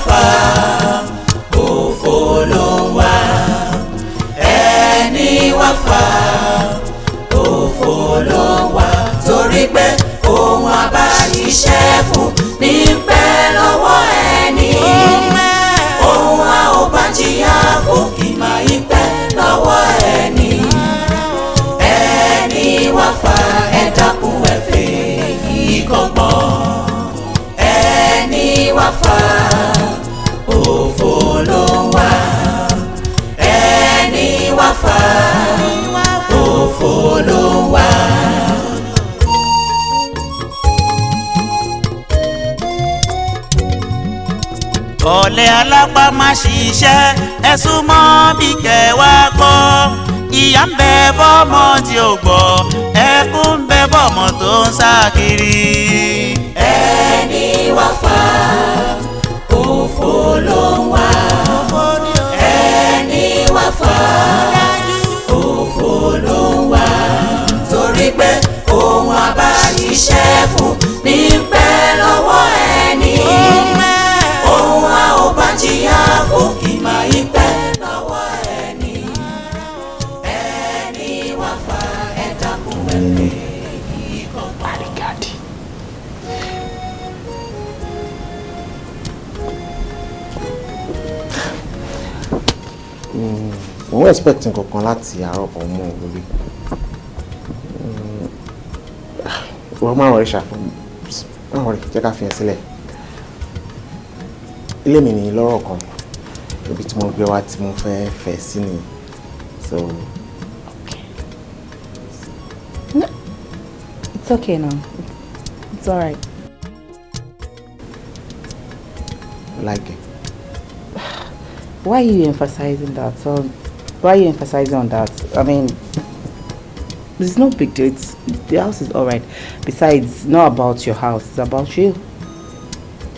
fà òfò ló ń wá. Ẹni wá fà òfò ló ń wá, torí pé ohun àbáṣiṣẹ́ fún ní pẹ́ lọ́wọ́ ẹni. Ohun a ò bá jìyà fún kì máa ń pẹ́ lọ́wọ́ ẹni. Ẹni wá fà, ẹ dákun, ẹ fèyí kọ́gbọ́n. Ẹni wá fà òfò ló ń wá. Ẹni wá fà òfò ló ń wá. Ọ̀lẹ alápá má ṣiṣẹ́, ẹ súnmọ́ bí kẹwàá gbọ́. Ìyà ń bẹ fọ́mọ tí ò gbọ́, ẹkún ń bẹ fọ́mọ tó ń sá kiri. Ẹni wá fà òfò ló ń wá. Ẹni wá fà òfò ló ń wá, torí pé ohun àbáṣiṣẹ́ fún ní pẹ́ lọ́wọ́ ẹni. Ohun a ò bá jìyà fún kì máa ń pẹ́ lọ́wọ́ ẹni. Ẹni wá fà, ẹ dákun, ẹ fèyí kọ́gbọ́n. Àríkàdì. Mo ń expect nǹkan kan láti àárọ̀ kan mọ́ wọlé. Wọ́n máa worry ṣá, má worry, jẹ́ ká fi ẹ̀ sílẹ̀. Ilé mi nìyí lọ́rọ̀ kan, ibi tí mo gbé wá tí mo fẹ́ fẹ́ sí nìyí. So, No, it's okay now. It's all right. Like it. Why are you emphasizing that? Why are you emphasizing on that? I mean, it's no big deal. The house is all right. Besides, it's not about your house. It's about you.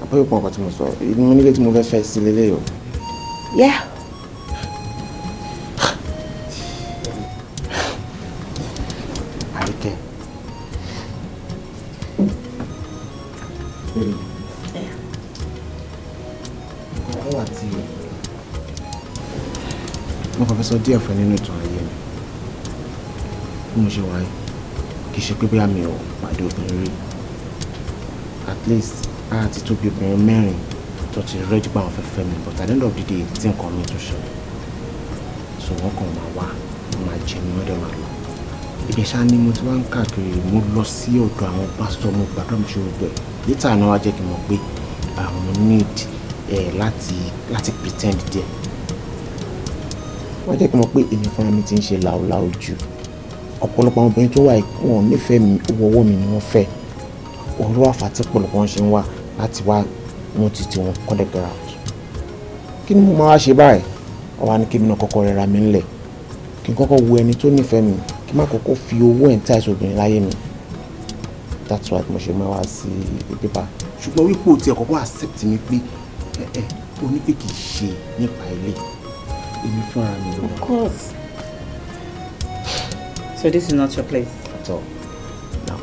Àbúrò pọ̀ nǹkan tí mo sọ, mo nílé tí mo fẹ́ fẹ́ sí lélẹ́yìí o. Yeah. Àríkẹ́. Baby. Nǹkan kan wà tí mo kàn fẹ́ sọ díẹ̀ fún ẹ nínú ìtàn ayé mi. Bí mo ṣe wà yìí, kì í ṣe pé bóyá mi ò pàdé obìnrin rí. At least, a ti tó bí obìnrin mẹ́rin tó ti ready pé àwọn fẹ́ fẹ́ mi, but at the end of the day, tí nǹkan mi tún ṣẹlẹ̀. So wọ́n kàn máa wá, wọ́n máa jẹ mi, wọ́n dẹ̀ máa lọ. Ibẹ̀ ṣá ni mo ti wá ń káàkiri. Mo lọ sí ọ̀dọ̀ àwọn pásítọ̀, mo gbàdúrà, mo ṣe gbogbo ẹ̀. Later náà wá jẹ́ kí n mọ̀ pé àwọn need ẹ̀ láti pretend díẹ̀. Wọ́n jẹ́ kí n mọ̀ pé èmi fúnra mi ti ń ṣe làwùlàwù jù. Ọ̀pọ̀lọpọ̀ àwọn obìnrin tó wà yìí, wọn ò nífẹ̀ẹ́ mi, owó ọwọ́ mi ni wọ́n fẹ́. Òun ló wà fà tí ọ̀pọ̀lọpọ̀ wọn ṣe ń wá láti wá mú títí wọn kọ́lẹ̀ get out. Kí ni mo máa wá ṣe báyìí? Wọ́n wá ní kí èmi náà kọ́kọ́ rẹra mi ńlẹ̀, kí n kọ́kọ́ wo ẹni tó nífẹ̀ẹ́ mi, kí n má kọ́kọ́ fi owó entice obìnrin láyé mi. That's why mo ṣe máa wá sí pépà. Ṣùgbọ́n wípé o tiẹ̀ kọ́kọ́ accept mi pé ẹ o ní pé kì í ṣe nípa ilé èmi fúnra mi ló Of wà. course. So this is not your place. At all. Now,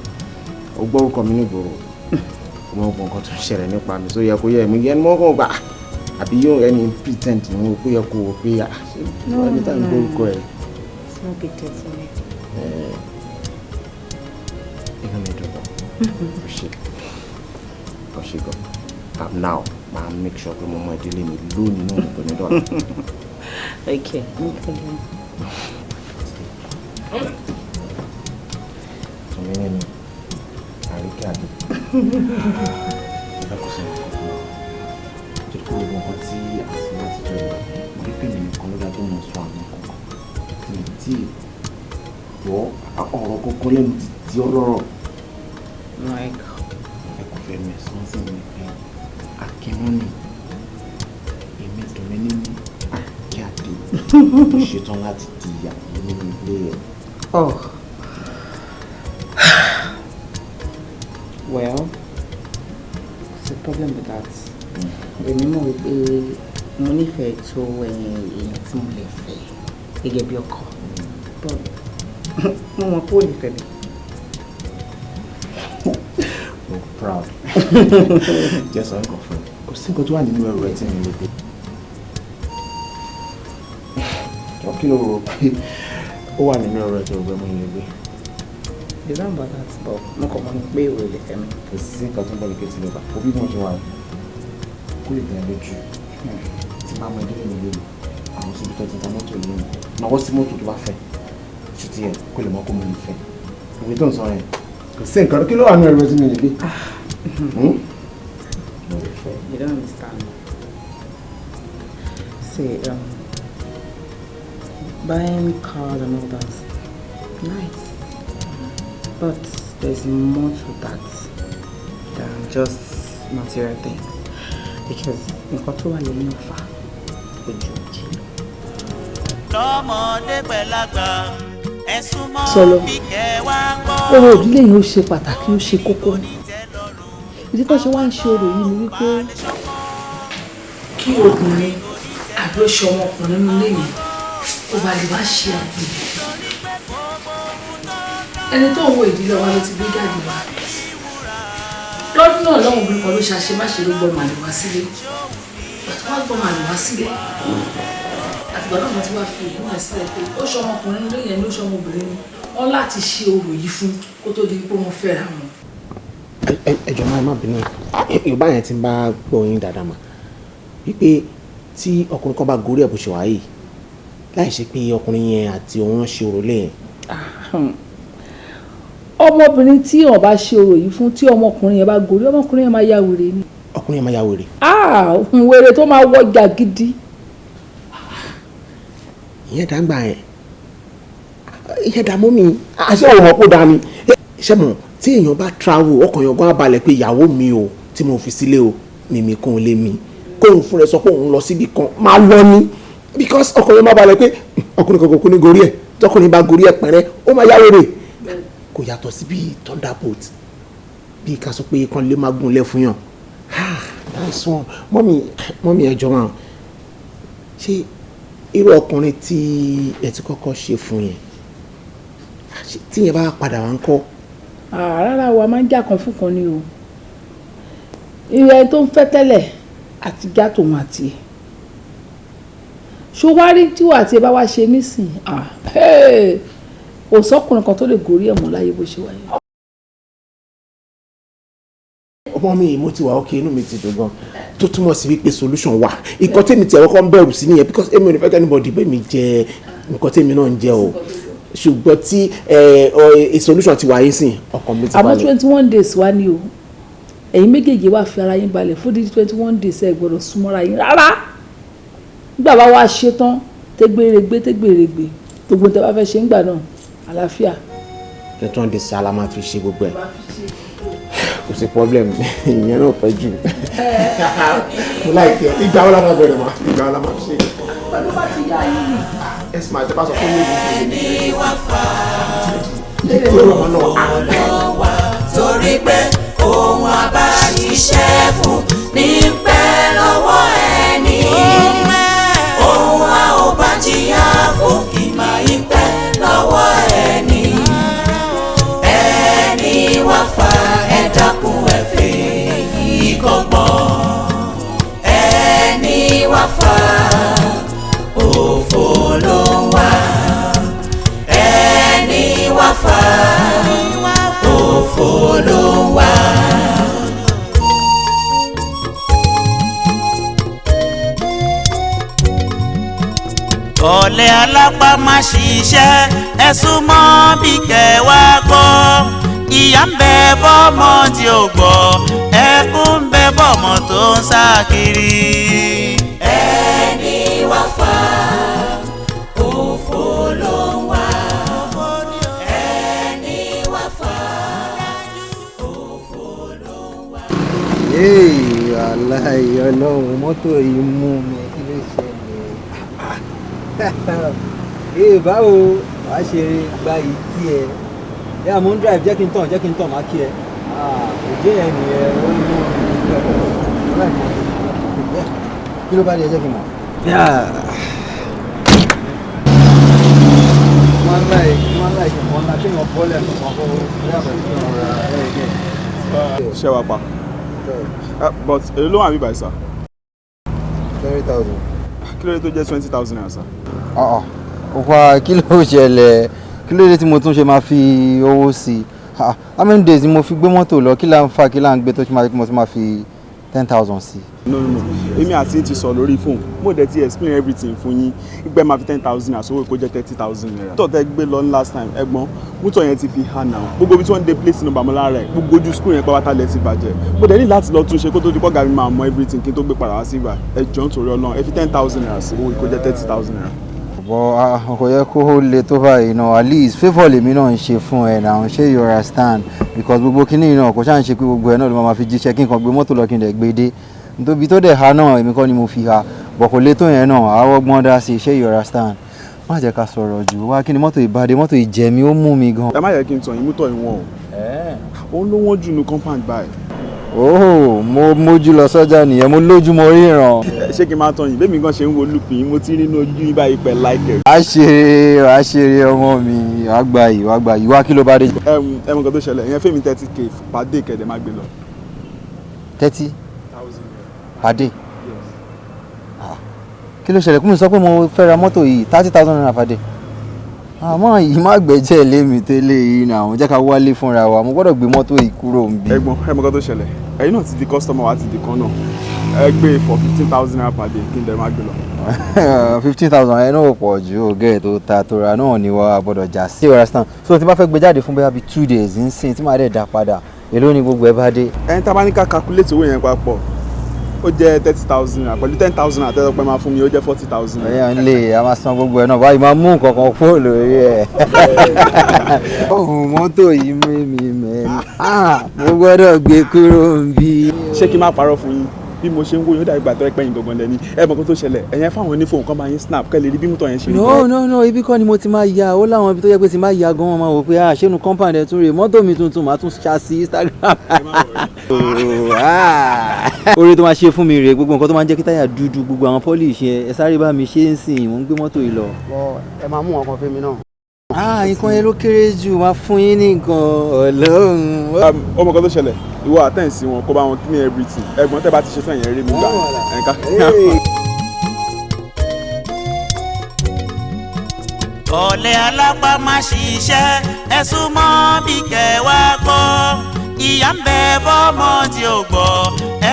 o gbọ́ orúkọ mi nígboro, o mọ gbọ́ nǹkan tó ń ṣẹlẹ̀ nípa mi, so yẹ kó yẹ mi yẹn mọ́ kàn gbà àbí yóò ẹni pretend ni mo kó yẹ kó o pé ah, ṣé No, ẹni tá à ń no. gbọ́ orúkọ ẹ̀. It's no big deal to me. Inú mi dùn gan. O ṣe, o ṣe gan. Now, máa make sure pé mo mọ ìdílé mi lónìí náà kò ní dọ̀la. Okay, no problem. Tùmí nínú Àríkẹ́ àdé. Mo fẹ́ kó sọ nǹkan fún ọ. Torí pé gbogbo nǹkan tí a sì láti jọ ìgbà, mo rí pé èmi nìkan ló dá tó mọ̀ sọ àwọn nǹkan kan. Tí mi tí gbọ́ ọ̀rọ̀ kọ́kọ́ lẹ́nu ti di ọlọ́rọ̀. Like, Mo fẹ́ kó fẹ́ mi ẹ̀sán sí mi pé Akínmọ́nì, èmi Tùmí nínú Àríkẹ́ àdé. Mo ṣetán láti di ìyàwó nínú ilé ẹ̀. Oh. Well, what's the problem with that? Èmi mọ̀ wípé mo nífẹ̀ẹ́ tó ẹ̀yìn èèyàn tí mo lè fẹ́ gẹ́gẹ́ bí ọkọ. But mo mọ̀ pé ó nífẹ̀ẹ́ mi. Mo proud. Jẹ́ sọ nǹkan fún mi. Kò Sí nǹkan tó wà nínú ẹrù ẹ tí mi lè gbé. Jọ, kí ló rò pé ó wà nínú ẹrù ẹ tó rò pé mo lè gbé? It's not about that, but mo kàn mọ̀ ní pé o lè fẹ́ mi. Kò sí nǹkan tó ń bọ̀ lókè tí lè bá. Òbí mo ṣe wà ó. Kó lè tẹ̀ lójú. Tí máa mọ ìdílé mi lónìí, àwọn síbi tó ti ta mọ́tò lónìí. Nàwọ́ sí mọ́tò tó bá fẹ́. Ṣé ti yẹ kó lè mọ́ kó mo lè fẹ́? Ìwé tó ń sọ yẹn. Kò sí nǹkan, kí ló wà nínú ẹrù ẹ tí mi lè gbé? Mo lè fẹ́. You don't understand. See, buying cars and all that, nice. But there's more to that than just material things. Because nǹkan tó wà lẹ́yìn ọ̀fà ojú òjì lọ. Lọ́mọdé pẹ̀lágbà, ẹ súnmọ́ Sọlọ. bí kẹwàá gbọ́. Orò ìdílé yìí, ó ṣe pàtàkì, ó ṣe kókó. Ìdí tó ṣe wá ń ṣe orò yìí ni wípé kí obìnrin àbí ó ṣe ọmọkùnrin nínú ilé yìí kó ba lè wá ṣe àgbèrè. Ẹni tó ń wo, ìdílé wa ló ti gbé jáde wá lọ́dún náà lọ́wọ́. Obìnrin kan ló ṣe àṣemáṣe, ló gbọ́ màlúù wá sílé. Ìgbà tó wá gbọ́ màlúù wá sílé, àtìgbà náà wọ́n ti wá fi ìlú ẹ̀ sílẹ̀ pé ó ṣe ọmọkùnrin nílé yẹn ni, ó ṣe ọmọbìnrin ni, wọ́n láti ṣe orò yìí fún kó tó di pé wọ́n fẹ́ra wọn. Ẹ jọ̀ọ́, má bínú, Yorùbá yẹn ti ń bá gbọ́ yín dáadáa mà wípé tí ọkùnrin kan bá gorí ẹ̀ bó ṣe wà yìí, láì ṣe pé ọkùnrin yẹn àti òun ṣe orò lé yẹn. Ọmọbìnrin tí wọn bá ṣe orò yìí fún, tí ọmọkùnrin yẹn bá gorí, ọmọkùnrin yẹn máa ya wèrè ni. Ọkùnrin yẹn máa ya wèrè. Ah, wèrè tó máa wọjà gidi. Ìyẹn dá gbà yẹn, ìyẹn dá mọ́ mi. Àṣẹ òun mọ̀ kó dá ni. Ṣé mo tí èèyàn bá travel, ọkàn yẹn gan á balẹ̀ pé ìyàwó mi o, tí mo fi sílé o, mímí kóun lé mi, kóun fún rẹ sọ pé òun lọ síbi kan, máa lọ ni, because ọkàn yẹn má balẹ̀ pé ọkùnrin kankan kò ní gorí ẹ̀. Tọkùnrin bá gorí ẹ̀ pẹ̀rẹ́, ó máa yá wèrè. Kò yàtọ̀ sí bíi thunderbolt, bíi ká sọ pé kan lè má gùn lẹ̀ fún yàn. Ah, nice one, mummy. Mummy, ẹ jọ̀ọ́ máa ṣé irú ọkùnrin tí ẹ ti kọ́kọ́ ṣe fún yẹn, tí yẹn bá padà wá ń kọ́? Ah, rárá o, a máa ń jà kan fún kan ni o. Ìrẹ́ tó ń fẹ́ tẹ́lẹ̀ àti já tòun àti ẹ̀ ṣó wá rí tí wàá tí ẹ bá wá ṣe nísìn, ah, hey, kò sọ́kùnrin kan tó lè gorí ẹ̀ mọ́ láyé bó ṣe wáyé. Ọmọ mi, mo ti wà ókè, inú mi ti dùn gan, tó túmọ̀ sí wípé solution wà. Nǹkan tèmi tí ẹ̀wọ́n kan bẹ̀rù sí nìyẹn, because èmi ò ní fẹ́ kí anybody bẹ́ẹ̀ mi jẹ nǹkan tèmi náà ń jẹ o. Ṣùgbọ́n tí solution ti wà yín sìn, ọkàn mi ti Àmọ́ balẹ̀. 21 days wá ní o. Ẹ̀yin méjèèjì wá fi ara yín balẹ̀ fún dídí 21 days. Ẹ gbọ́dọ̀ súnmọ́ra yín rárá. Nígbà bá wá ṣe tán, tẹ́gbèrègbè tẹ́gbèrègbè, gbogbo tẹ́ bá fẹ́ ṣe ńgbà náà, àlàáfíà. 21 days la máa fi ṣe gbogbo ẹ̀, kò sí problem. Ìyẹn náà pẹ́ jù, mo láìpẹ́. Ìgbà wo la máa bẹ̀rẹ̀ ma? Ìgbà wo la máa ṣe? Pẹ̀lú bá ti yá yín ni. Ẹ sì máa tẹ́ bá sọ fún mi. Ẹni wá fà Ìgbà ló wà, torí pé ohun abáṣiṣẹ́ fún ní pẹ́ lọ́wọ́ ẹni. Ohun a ò bá jìyà fún kì máa ń pẹ́ lọ́wọ́ ẹni. Ẹni wá fà, ẹ dákun, ẹ fèyí kọ́gbọ́n. Ẹni wá fà, òfò ló ń wá. Ẹni wá fà, òfò ló ń wá. Ọ̀lẹ alápá má ṣiṣẹ́, ẹ súnmọ́ bí kẹwàá gbọ́. Ìyà ń bẹ fọ́mọ tí ò gbọ́, ẹkún ń bẹ fọ́mọ tó ń sá kiri. Ẹni wá fà, òfò ló ń wá. Ẹni wá fà, òfò ló ń wá. Ee, aláì Ọlọ́run, mọ́tò yìí mú mi, kí ló ṣẹlẹ̀? Ee, báwo wàá ṣe gba ìtì ẹ? Ẹ àmọ́ ń drive, jẹ́ kí n tàn, jẹ́ kí n tàn, má kí ẹ. Òjé yẹn nìyẹn, ó mú mi. Kí ló bá dé? Jẹ́ kí n mọ̀. Wọ́n láì nǹkan ńlá kéèyàn bọ́lẹ̀ nǹkan kó yàtọ̀ sí ọ̀rọ̀ ẹ̀. Ṣé wàá pa? But èló ló wà níbí báyìí, sir? 20,000. Kí ló dé tó jẹ́ 20,000 naira, sir? Wá, kí ló ṣẹlẹ̀? Kí ló dé tí mo tún ṣe máa fi owó sí i? How many days ni mo fi gbé mọ́tò lọ? Kí là ń fà, kí là ń gbé tó ṣe máa mo tún máa fi 10,000 sí i? No, no, no, èmi àti yín ti sọ lórí fóònù, mo dẹ̀ ti explain everything fún yín ìgbẹ́ máa fi 10,000 naira sówó kó jẹ́ 30,000 naira. Tó tẹ́ gbé lọ last time, ẹ̀gbọ́n, mọ́tò yẹn ti fi hàn náà, gbogbo ibi tí wọ́n ń dé plate number mọ́ lára ẹ̀, gbogbo ojú screen yẹn pátá lẹ̀ ti bàjẹ́. Mo dẹ̀ ní láti lọ tún ṣe kó tó di pọ́gà mi máa mọ everything kí n tó gbé padà wá sí ibà. Ẹ jọ̀ọ́, nítorí Ọlọ́run, ẹ fi 10,000 naira sí owó kó jẹ́ 30,000 naira. Bọ́ kò yẹ kó le tó báyìí náà. At least favour lèmi náà ń ṣe fún ẹ náà, ṣé you understand? Because gbogbo kinní náà kò ṣáà ń ṣe pé gbogbo ẹ náà ló máa fi jíṣẹ́ kí n kàn gbé mọ́tò lọ kí n dẹ̀ gbé dé nítorí tó dẹ̀ ha náà, èmi kọ́ ni mo fi ha bọ̀, kò le tó yẹn náà. Àwọ̀ gbọ́n dá sí i, ṣé you understand? Má jẹ́ ká sọ̀rọ̀ jù wá. Kí ni mọ́tò ìbàdí, mọ́tò ìjẹ̀mí, ó mú mi gan. Ẹ má yẹ kí n tàn yín, mọ́tò ìwọ̀n o, òun ló wọ́n jù ní compound báyìí. Oh, mo mójú lọ sọ́jà nìyẹn, mo lójú, mo ríran. Ṣé kí n máa tàn yín? Bẹ́ẹ̀ mi gan ṣe ń wo lùpì yín, mo ti rí inú ojú yín báyìí pẹ̀ láìkẹ̀. Wàá ṣeré, wàá ṣeré, ọmọ mi, wàá gba yìí, wàá gba yìí. Wá, kí ló bá dé? Ẹ mọ nǹkan tó ṣẹlẹ̀, ìyẹn fẹ́mi 30K per day, kẹ̀dẹ̀ má gbé lọ. 30 per day? Kí ló ṣẹlẹ̀? Kí mi sọ pé mo fẹ́ ra mọ́tò yìí, 30,000 naira per day. Àmọ́ yìí má gbẹ́jẹ̀ lé mi tẹ́lẹ̀ yìí náà, jẹ́ ká wálé fúnra wa. Mo gbọ́dọ̀ gbé mọ́tò yìí kúrò níbí. Ẹ̀gbọ́n, ẹ mọ nǹkan tó ṣẹlẹ̀, ẹ̀yin náà ti di customer wa, ti di kan náà. Ẹ gbé for 15,000 naira per day kí n dẹ̀ má gbé lọ. 15,000 ẹ náà pọ̀ ju ògẹ́ tó ta tora náà ni wàá gbọ́dọ̀ já sí. You understand? So tí bá fẹ́ gbé jáde fún bóyá bíi 2 days nsìn tí màá dẹ̀ dá padà, èló ni gbogbo ẹ bá dé? Ẹni tá a bá ní ká calculate owó yẹn papọ̀, ó jẹ́ 30,000 naira pẹ̀lú 10,000 naira tẹ́lẹ̀ pé máa fún mi, ó jẹ́ 40,000 naira. Ẹ̀yàn lè a máa san gbogbo ẹ̀ náà báyìí, máa mú nǹkan kan kúrò lórí ẹ̀. Ohun mọ́tò yìí mímí mẹ́rin, mo gbọ́dọ̀ gbé kúrò níbí. Ṣé kí n má parọ́ fún yín, bí mo ṣe ń wo yín, ó dàbí ìgbà tó ẹ pẹ́yìn gangan lẹ́ni. Ẹ mọ̀ kó tó ṣẹlẹ̀, ẹ̀yẹn fáwọn onífóònù kan máa yín snap kẹ́ lè rí bí mọ́tò yẹn ṣe rí. No, no, no, ibi kọ́ ni mo ti máa ya. Ó láwọn ibi tó yẹ pé ti máa ya gan, wọn máa wò pé, ah, ṣé nu compound ẹ̀ tún rè mọ́tò mi tuntun, màá tún ṣá sí Instagram. Oore tó máa ṣe fún mi rèé, gbogbo nǹkan tó máa ń jẹ́ kí táyà dúdú, gbogbo àwọn polish yẹn, ẹ sáré bá mi ṣe ń sìn. Mò ń gbé mọ́tò yìí lọ. Ẹ máa mú wọn kan fún mi náà. Ah, nǹkan yẹn ló kéré jù, máa fún yín ní nǹkan Ọlọ́run. Ọmọ kan tó ṣẹlẹ̀, ìwọ àtẹ̀sí wọn kó bá wọn clean everything. Ẹ̀gbọ́n, tẹ́ bá ti ṣe tán yẹn, rí mi gbà ẹ̀ka. Ọ̀lẹ alápá má ṣiṣẹ́, ẹ súnmọ́ bí kẹwàá gbọ́. Ìyà ń bẹ fọ́mọ tí ò gbọ́,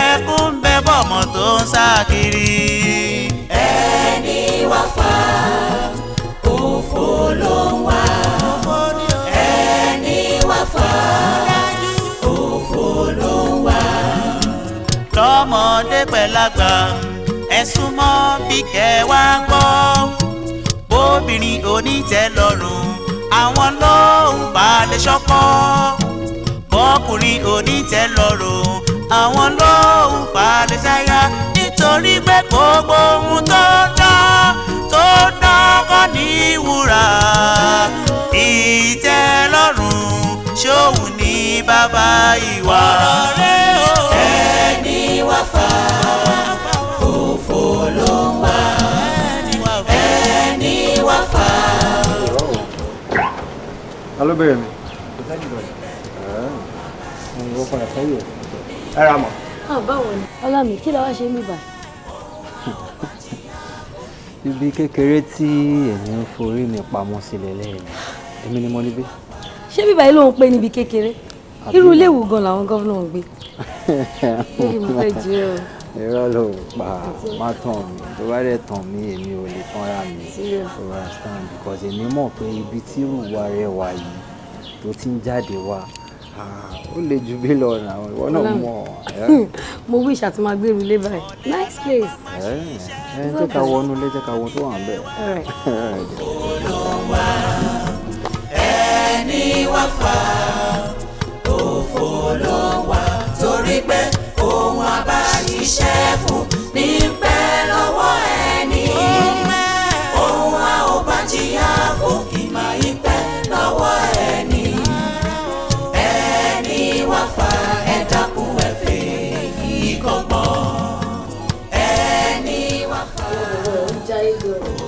ẹkún ń bẹ fọ́mọ tó ń sá kiri. Ẹni wá fà, òfò ló ń wá. Ẹni wá fà, òfò ló ń wá. Lọ́mọdé pẹ̀lágbà, ẹ súnmọ́ bí kẹwàá gbọ́. Bóbìnrin onítẹ̀lọ́rùn, àwọn ló ń falẹ̀ ṣọ́kọ́. Bọ́kùnrin onítẹ̀lọ́rùn, àwọn ló ń falẹ̀ ṣáyà, nítorí pé gbogbo ohun tó dán tó dán kọ́ ní wúrà. Ìtẹ́lọ́rùn ṣóhun ní bàbá ìwà. Ẹni wá fà, òfò ló ń wá. Ẹni wá fà. Ta ló bẹ̀rẹ̀ mi? Ẹ ra mọ̀. Ah, báwo ni Ọlámi, kí la wá ṣe mí báyìí? Ibi kékeré tí èmi ń forí mi pamọ́ sílẹ̀ lẹ́yìn, èmi ni mo níbí. Ṣé bíbá yìí ló ń pè níbi kékeré? Irú ilé ìwò gan làwọn gómìnà ń gbé? Kí mo fẹ́ jẹ́ o. Irọ́ ló pa, má tàn mí. Tó bá dẹ̀ tàn mí, èmi ò lè tanra mi. Serious? You understand? Because èmi mọ̀ pé ibi tí ìwà rẹ̀ wà yìí tó ti ń jáde wá, ó le jù bí lọ nà, ìwọ náà Ọlámi. mọ̀. Mo wish àti máa gbé irú ilé báyìí. Nice place. Ẹ ẹ, jẹ́ ká wọnú ilé, jẹ́ ká wọ tó wà ń bẹ̀. All right. Ẹni wá fà, òfò ló ń wá, torí pé ohun àbáṣiṣẹ́ fún ní pẹ́ lọ́wọ́ ẹni. Ohun a ò bá jìyà fún kì máa ń pẹ́ lọ́wọ́ ẹni. Ẹni wá fà, ẹ dákun, ẹ fèyí kọ́gbọ́n. Ẹni wá fà,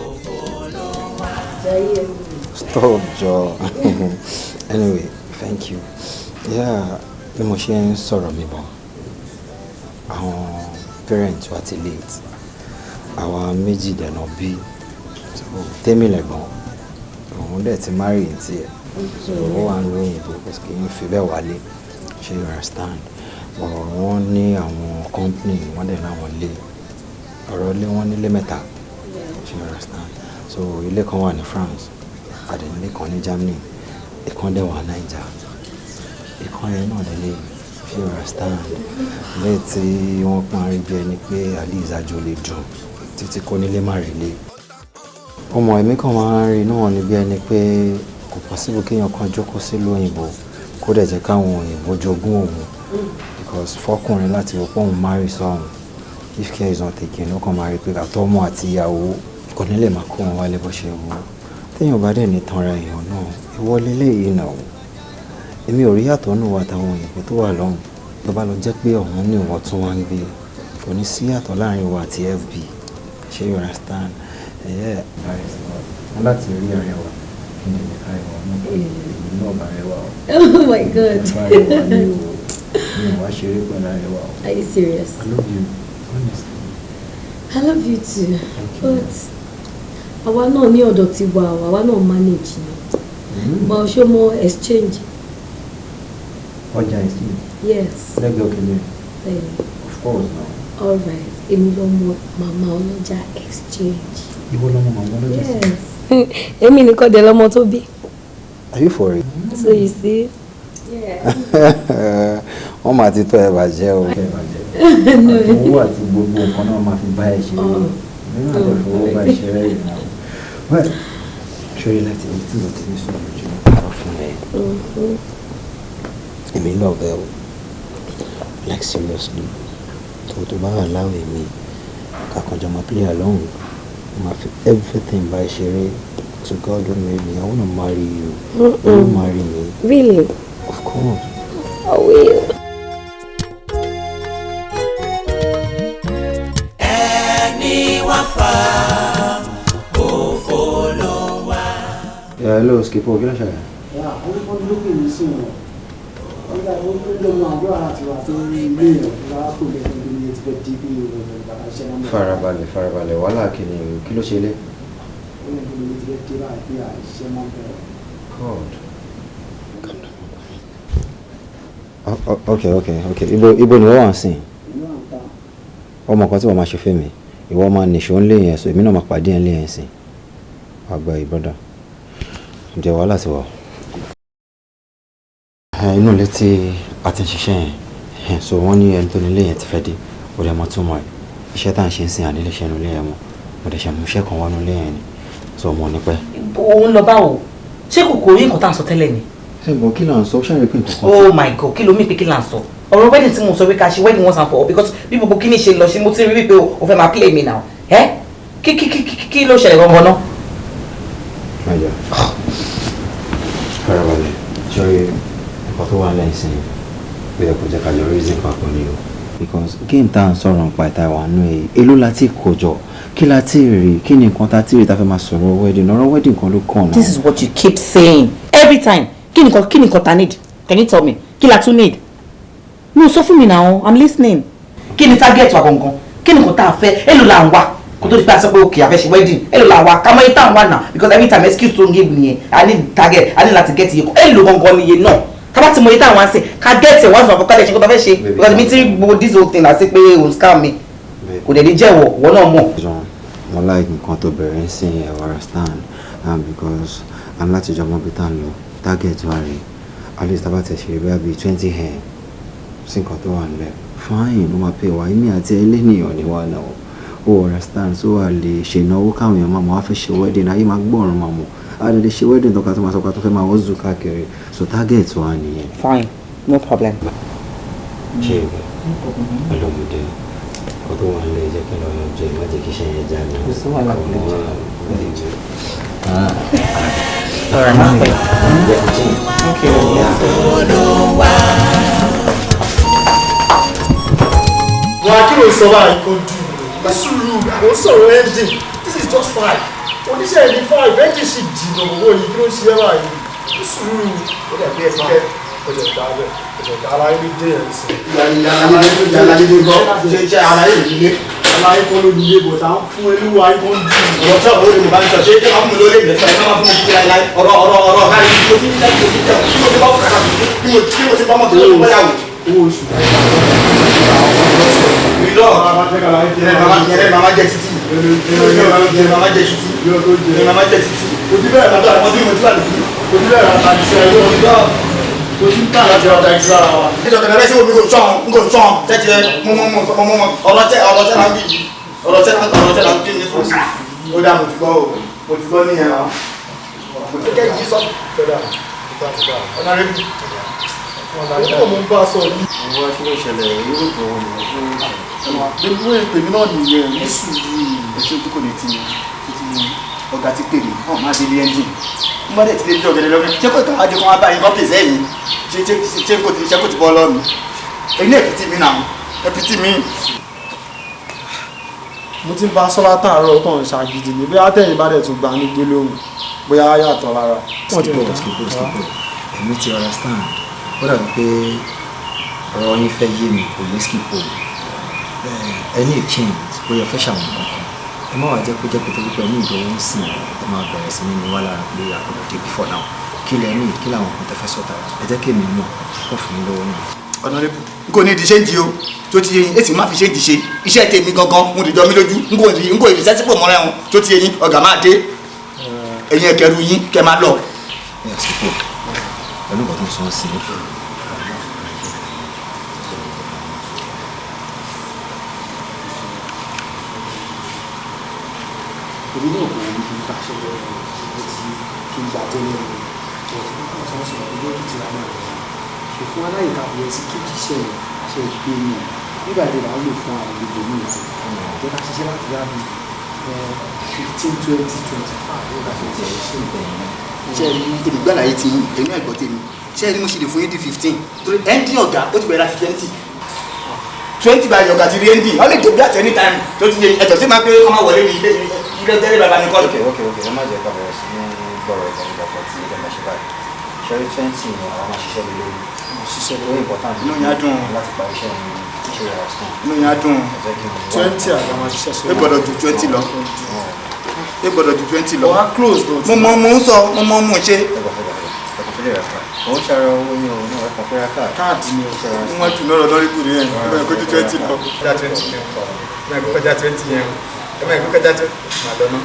òfò ló ń wá. Stop, Joe. Anyway, thank you. Yeah, bí mo ṣe ń sọ̀rọ̀ mi bọ̀. Àwọn parents wa ti late. Àwa méjì dẹ̀nà bí. So Tèmi lẹ̀gbọ́n, òun dẹ̀ ti marry ní tiẹ̀. So ó wà ń lóyìnbó, kò sì kì í fi bẹ́ẹ̀ wálé. Ṣé you understand? But wọ́n ní àwọn company, wọ́n dẹ̀ láwọn ilé. Ọ̀rọ̀ ilé, wọ́n nílé mẹ́ta. Ṣé you understand? So ilé kan wà ní France, a dẹ̀ nílé kan ní Germany, ìkan dẹ̀ wà Naija. Ìkan yẹn náà lélẹ̀. Ṣé you understand? Lẹ́yìn tí wọ́n parí bí ẹni pé at least àjò lè dùn títí kó nílé má rí lé. Ọmọ èmi kan máa ń rí náà ní bí ẹni pé kò possible kéèyàn kan jókòó sílùú òyìnbó kó dẹ̀ jẹ́ káwọn òyìnbó jogún òun, because fọkùnrin láti rò pé òun marry sọ́hun, if care is not taken, ó kàn máa rí pé àtọmọ àti ìyàwó kò ní lè máa kó wọn wálé bó ṣe wù ú. Téèyàn bá dẹ̀ ní tanra èèyàn náà, ìwọ leléyìí náà, èmi ò rí yàtọ̀ nù wa àtàwọn òyìnbó tó wà lọ́hùn. Tó bá lọ jẹ́ pé ọ̀hún ní ìwọ tún wá ń gbé, kò ní sí yàtọ̀ láàrin wa àti FB. Ṣé you understand? Ẹ̀yẹ́ wọn láti rí arẹwà kí ni lè káyọ̀ náà pé èmi náà bá rẹwà o. Oh my God. Bá rẹwà ni o, mi ò wá ṣeré pẹ̀lú arẹwà o. Are you serious? I love you, honestly. I love you too. But àwa náà ní ọ̀dọ̀ ti wà o, àwa náà manage ni. But ṣé o mọ exchange? Ọjà ìsìn? Yes. Lẹ́gbẹ̀ẹ́ òkè mi. Bẹ́ẹ̀ni. Of course na. All right. Èmi lọ́mọ màmá ọlọ́jà exchange. Ìwọ lọ́mọ màmá ọlọ́jà sí? Yes. Èmi nìkan dẹ̀ lọ́mọ tó bí. Are you for real? So you see? Yeah. Wọ́n máa ti tọ́ ẹ bàjẹ́ o. No. Owó àti gbogbo nǹkan náà máa fi bá ẹ ṣe. Nínú àti fowó bá ẹ ṣe rẹ́ yìí náà. Well, ṣé láti ibi tí mo ti ní sọ̀rọ̀ jù lọ fún ẹ? Èmi love ẹ o. Like seriously. Tó bá wà láwẹ̀ mi, kàkànjọ máa play along. Máa fi everything bá ẹ ṣeré. To God who made me, I wanna marry you. Will you marry me? Really? Of course. I will. Ẹni wá fà òfò ló ń wá. Yeah, hello, Skippo, kí ló ṣẹlẹ̀? Wọ́n ló pè mí sí wọn. Wọ́n gbà wọ́n ló mọ àdúrà láti wà tó rí ilé yẹn wá kó lè fi ní ti fẹ́ di bí ìròyìn bàbá iṣẹ́ náà. Farabalẹ̀, farabalẹ̀, wàhálà kìíní, kí ló ṣe lé? Ó lè fi ní ti fẹ́ dé báyìí pé àìṣe máa ń bẹ̀rẹ̀. God. Calm down. Okay. Ibo ni wọ́n wà ń sìn? Inú àǹtá. Ọmọ kan tí wọ́n máa ṣe fẹ́ mi, ìwọ máa nìṣó ń lé yẹn, so èmi náà máa pàdé ẹ̀ ń lé yẹn sìn. Àgbà ìbrọ́dà. Ǹjẹ́ wàhálà ti wà? Inú ilé tí a ti ń ṣiṣẹ́ yẹn, so wọ́n ní ẹni tó nílé yẹn ti fẹ́ dé, ó dẹ̀ mọ́ túmọ̀ ẹ̀. Iṣẹ́ tá à ń ṣe ń sìn àní lè ṣe inú ilé yẹn mọ́. Mo dẹ̀ ṣe mú iṣẹ́ kan wọnú ilé yẹn ni. So mo ní pẹ́. Òun lọ báwo? Ṣé kò kò rí nǹkan tá à ń sọ tẹ́lẹ̀ ni? Ṣé kí là ń sọ? Ṣáà rí pé nǹkan kan. Oh my God, kí ló mí pé kí là ń sọ? Ọ̀rọ̀ wedding tí mo sọ pé ká ṣe wedding once and for all, because bí gbogbo kíní ṣe lọ ṣe, mo ti rí wípé o fẹ́ máa play me now. Ẹ́ kí ló ṣẹlẹ̀ gangan náà? Májà, farabalẹ̀, ṣọ́rí nǹkan tó wà lẹ́yìn sí i, ó yẹ kó jẹ́ ká jọ reason papọ̀ ni o. Because game tá à ń sọ̀rọ̀ nípa ìta ìwà nù èyí, èló la ti kó jọ, kí la ti rí, kí ni nǹkan tá ti rí tá fẹ́ máa sọ̀rọ̀ wedding? Ọ̀rọ̀ wedding kan ló kàn náà. This is what you keep saying every time. Kí ni nǹkan ta need? Can you tell me? Kí la tún need? No, sọ fún mi now, I'm listening. Kí ni target wa gangan? Kí ni nǹkan tá a fẹ́? Èló la ń wá? Kó tó di pé a sọ pé okay, a fẹ́ ṣe wedding. Èló la ń wá? Ká mọ iye tá à ń wá náà, because every time excuse tó ń give nìyẹn. I need target, I need láti get iye kan. Èló gangan ni iye náà? Ká bá ti mọ iye tá à ń wá sí, ká get it once and for all, ká lè ṣe kó tó fẹ́ ṣe. Because mi ti rí gbogbo this whole thing àti pé òun scam mi. Kò dẹ̀ ní jẹ́wọ̀, ìwọ náà mọ̀. John, mo like nǹkan tó bẹ̀rẹ̀ ń sìn ẹ̀, understand, because I'm láti jọ mọ ibi tá à ń lọ, target wa rèé. At least tá bá tẹ̀ ṣe bóyá bíi 20M sí nǹkan tó wà nílẹ̀, fine, ó máa pay wa. Èmi àti ẹlẹ́nìyàn ni wà náà, o understand? So a lè ṣe ìnáwó káwọn èèyàn máa mọ̀, wá fẹ́ ṣe wedding, ayé máa gbọ́ràn máa mọ̀. A lè ṣe wedding tó ká tó máa sọ pé a tó fẹ́ máa wọ́n zù káàkiri, so target wa nìyẹn. Fine, no problem. Ṣé ìwé ọlọ́mọdé kó tó wà nílẹ̀, jẹ́ kí n lọ yan jẹ, má jẹ́ kí iṣẹ́ yẹn já mi. Kò sí wàhálà, kò lè jẹ. Jẹ. All right, má pẹ́. Okay. Olúwa. Wà kí ló sọ báyìí? Kò dùn ní sùúrù, kò sọ̀rọ̀ engine. This is just five. Oníṣẹ́ ní five, engine sì jìnnà. Owó yìí, kí ló ń ṣe é báyìí? Ní sùúrù, ó dẹ̀ bí ẹ ti fẹ́. Ọjọ́ ìdá bẹ́ẹ̀, ọjọ́ ìdá aláyé ló dé ẹ̀ sí. Aláyé ló gbọ́, ṣe aláyé ló dé. Aláyé kọ́ ló dé bọ̀ tá à ń fún olúwa ayé kan dùn. Ọ̀rọ̀ tí ọ̀rọ̀ olùmọ̀ bá ń sọ ṣé ṣé máa fún mi lórí ìgbésẹ̀ ẹ̀ máa fún mi títí láíláí ọ̀rọ̀ ọ̀rọ̀ ọ̀rọ̀ ọ̀gá yìí mo ti ń tẹ́ mo ti tẹ́ tí mo ti bá kàkà tí mo tí mo ti bá mọ̀ tó lọ́wọ́ yàwó. Owó oṣù. Ìlọ ìrẹ́ màmá jẹ títì. Ìrẹ́ màmá jẹ títì. Ìrẹ́ màmá jẹ títì. Ojú bẹ́ẹ̀ máa tọ́ àwọn tí mo ti wà lójú. Ojú bẹ́ẹ̀ máa ta ìṣẹ́ ẹgbẹ́ o ti ń tà láti ra taxi lára wa. Nítorí ọ̀tẹ̀ bẹ́ẹ̀ sí omi kò sọ̀n n kò sọ̀n tẹ́tí ẹ mú mú mú mú mú ọ̀rọ̀ tẹ́ ọ̀rọ̀ tẹ́ la ń bí ọ̀rọ̀ tẹ́ la ń ọ̀rọ̀ tẹ́ la ń bí ní sùn. Ó dà mo ti gbọ́ o mo ti gbọ́ nìyẹn o. Mo ti kẹ́ yìí sọ. Ọ̀nà rẹ̀ bí. Ó mọ̀ ń bá a sọ yìí. Àwọn kí ló ṣẹlẹ̀ yóò tó wọn nìyẹn. Gbogbo èpè mi náà nìyẹn ní sùúrù. Ẹ ṣe ojú kò ní tì mí ọ̀gá ti pè mí hàn má délé ẹ́ńjìn n bá dẹ̀ ti lè jọ ọ̀gẹ̀dẹ̀ lọ́gbẹ̀ ṣé kò tó adé kan wá báyìí kọ́ pèsè ẹ̀yìn ṣé ṣé ṣé kò ti ṣé kò ti bọ́ lọ́nu èyí náà ẹ̀pìtì mi náà ẹ̀pìtì mi. Mo ti ń bá sọ́lá tààrọ̀ tó ń ṣàgídí ni bóyá tẹ̀yìn bá dẹ̀ tún gbà ní gbólóhùn bóyá á yàtọ̀ lára. Skipo skipo skipo èmi ti understand ó dàbí pé ọ̀rọ̀ yín fẹ́ yé mi kò ní skipo ẹ ní change bóyá fẹ́ ṣàwọn kankan ẹ má wàá jẹ́ kó jẹ́ pé torí pé ẹ ní ìdánwò ń sìn ẹ máa bẹ̀rẹ̀ sí ní ní wá lára pé àgbọ̀dọ̀ dé before now kí lẹ ní kí làwọn kan tẹ fẹ́ sọ̀tà ẹ jẹ́ kí èmi mọ̀ kó fún yín lọ́wọ́ náà. Ọ̀nàrẹ́bù n kò ní ìdí ṣéǹjì o tó ti yé yín èsì má fi ṣéǹjì ṣe iṣẹ́ tèmi gangan mo dìjọ mi lójú n kò ní n kò ní sẹ́sípò mọ́ra ẹ̀hún tó ti yé yín ọ̀gá máa dé ẹ̀yin ẹ̀kẹ́rù yín kẹ́ máa lọ. Ẹ skipo pẹ̀lú nǹkan tó ń sọ ń sìn. Èmi náà kò rí kí n bá ṣe lọ mo ti kí n gbàjẹ́ lẹ́nu ọ̀tún nípa tí wọ́n sọ̀rọ̀ lórí ti ra náà ṣe fún aláìka fi ẹ sí kí iṣẹ́ rẹ̀ ṣe gbé ní nígbà tí là ń lò fún àwọn gbogbo ní ìsìn jẹ́ ká ṣiṣẹ́ láti yá bí 15 20 25 nígbà tí ṣe ṣe ṣe rí èmi gbàlà yìí ti yín èmi náà gbọ́ tèmi ṣe rí mo ṣe lè fún yín di 15 torí ẹ́ńdín ọ̀gá ó ti bẹ̀rẹ̀ láti 20 20 by ọ̀gá ti rí ẹ́ńdín ó lè débi at any time tó ti yé ẹ̀tọ́ sí máa pé kọ́ máa wọlé ní ilé ilé tẹ́lẹ̀ bàbá mi kọ́. Ok ok ok ẹ má jẹ́ ká bẹ̀rẹ̀ sí ní gbọ́rọ̀ ìgbà nígbà kan tí ẹ máa ṣe báyìí ṣẹ́rí 20 ni àwọn máa ṣiṣẹ́ lé lórí ṣiṣẹ́ lórí important Inú yín á dùn. láti parí iṣẹ́ yẹn ṣe yàrá sùn. Inú yín á dùn. Ẹ jẹ́ kí n wá. 20 àgbà máa ṣiṣẹ́ sọ. Ẹ gbọ́dọ̀ ju 20 lọ ẹ gbọ́dọ̀ ju 20 lọ. Ọ̀há close gan. Mo mọ mo ń sọ mo mọ mo ń ṣe. Òun ṣàrọ̀ owó yín o náà ẹ kàn fẹ́ ra káàdì. Káàdì ni o. Wọ́n jù náà lọ lórí kùnú yẹn ẹ máa kó ju 20 lọ. Kọjá 20 yẹn o ẹ máa kó kọjá 20 yẹn o ẹ máa kó kọjá 20 máa lọ ná.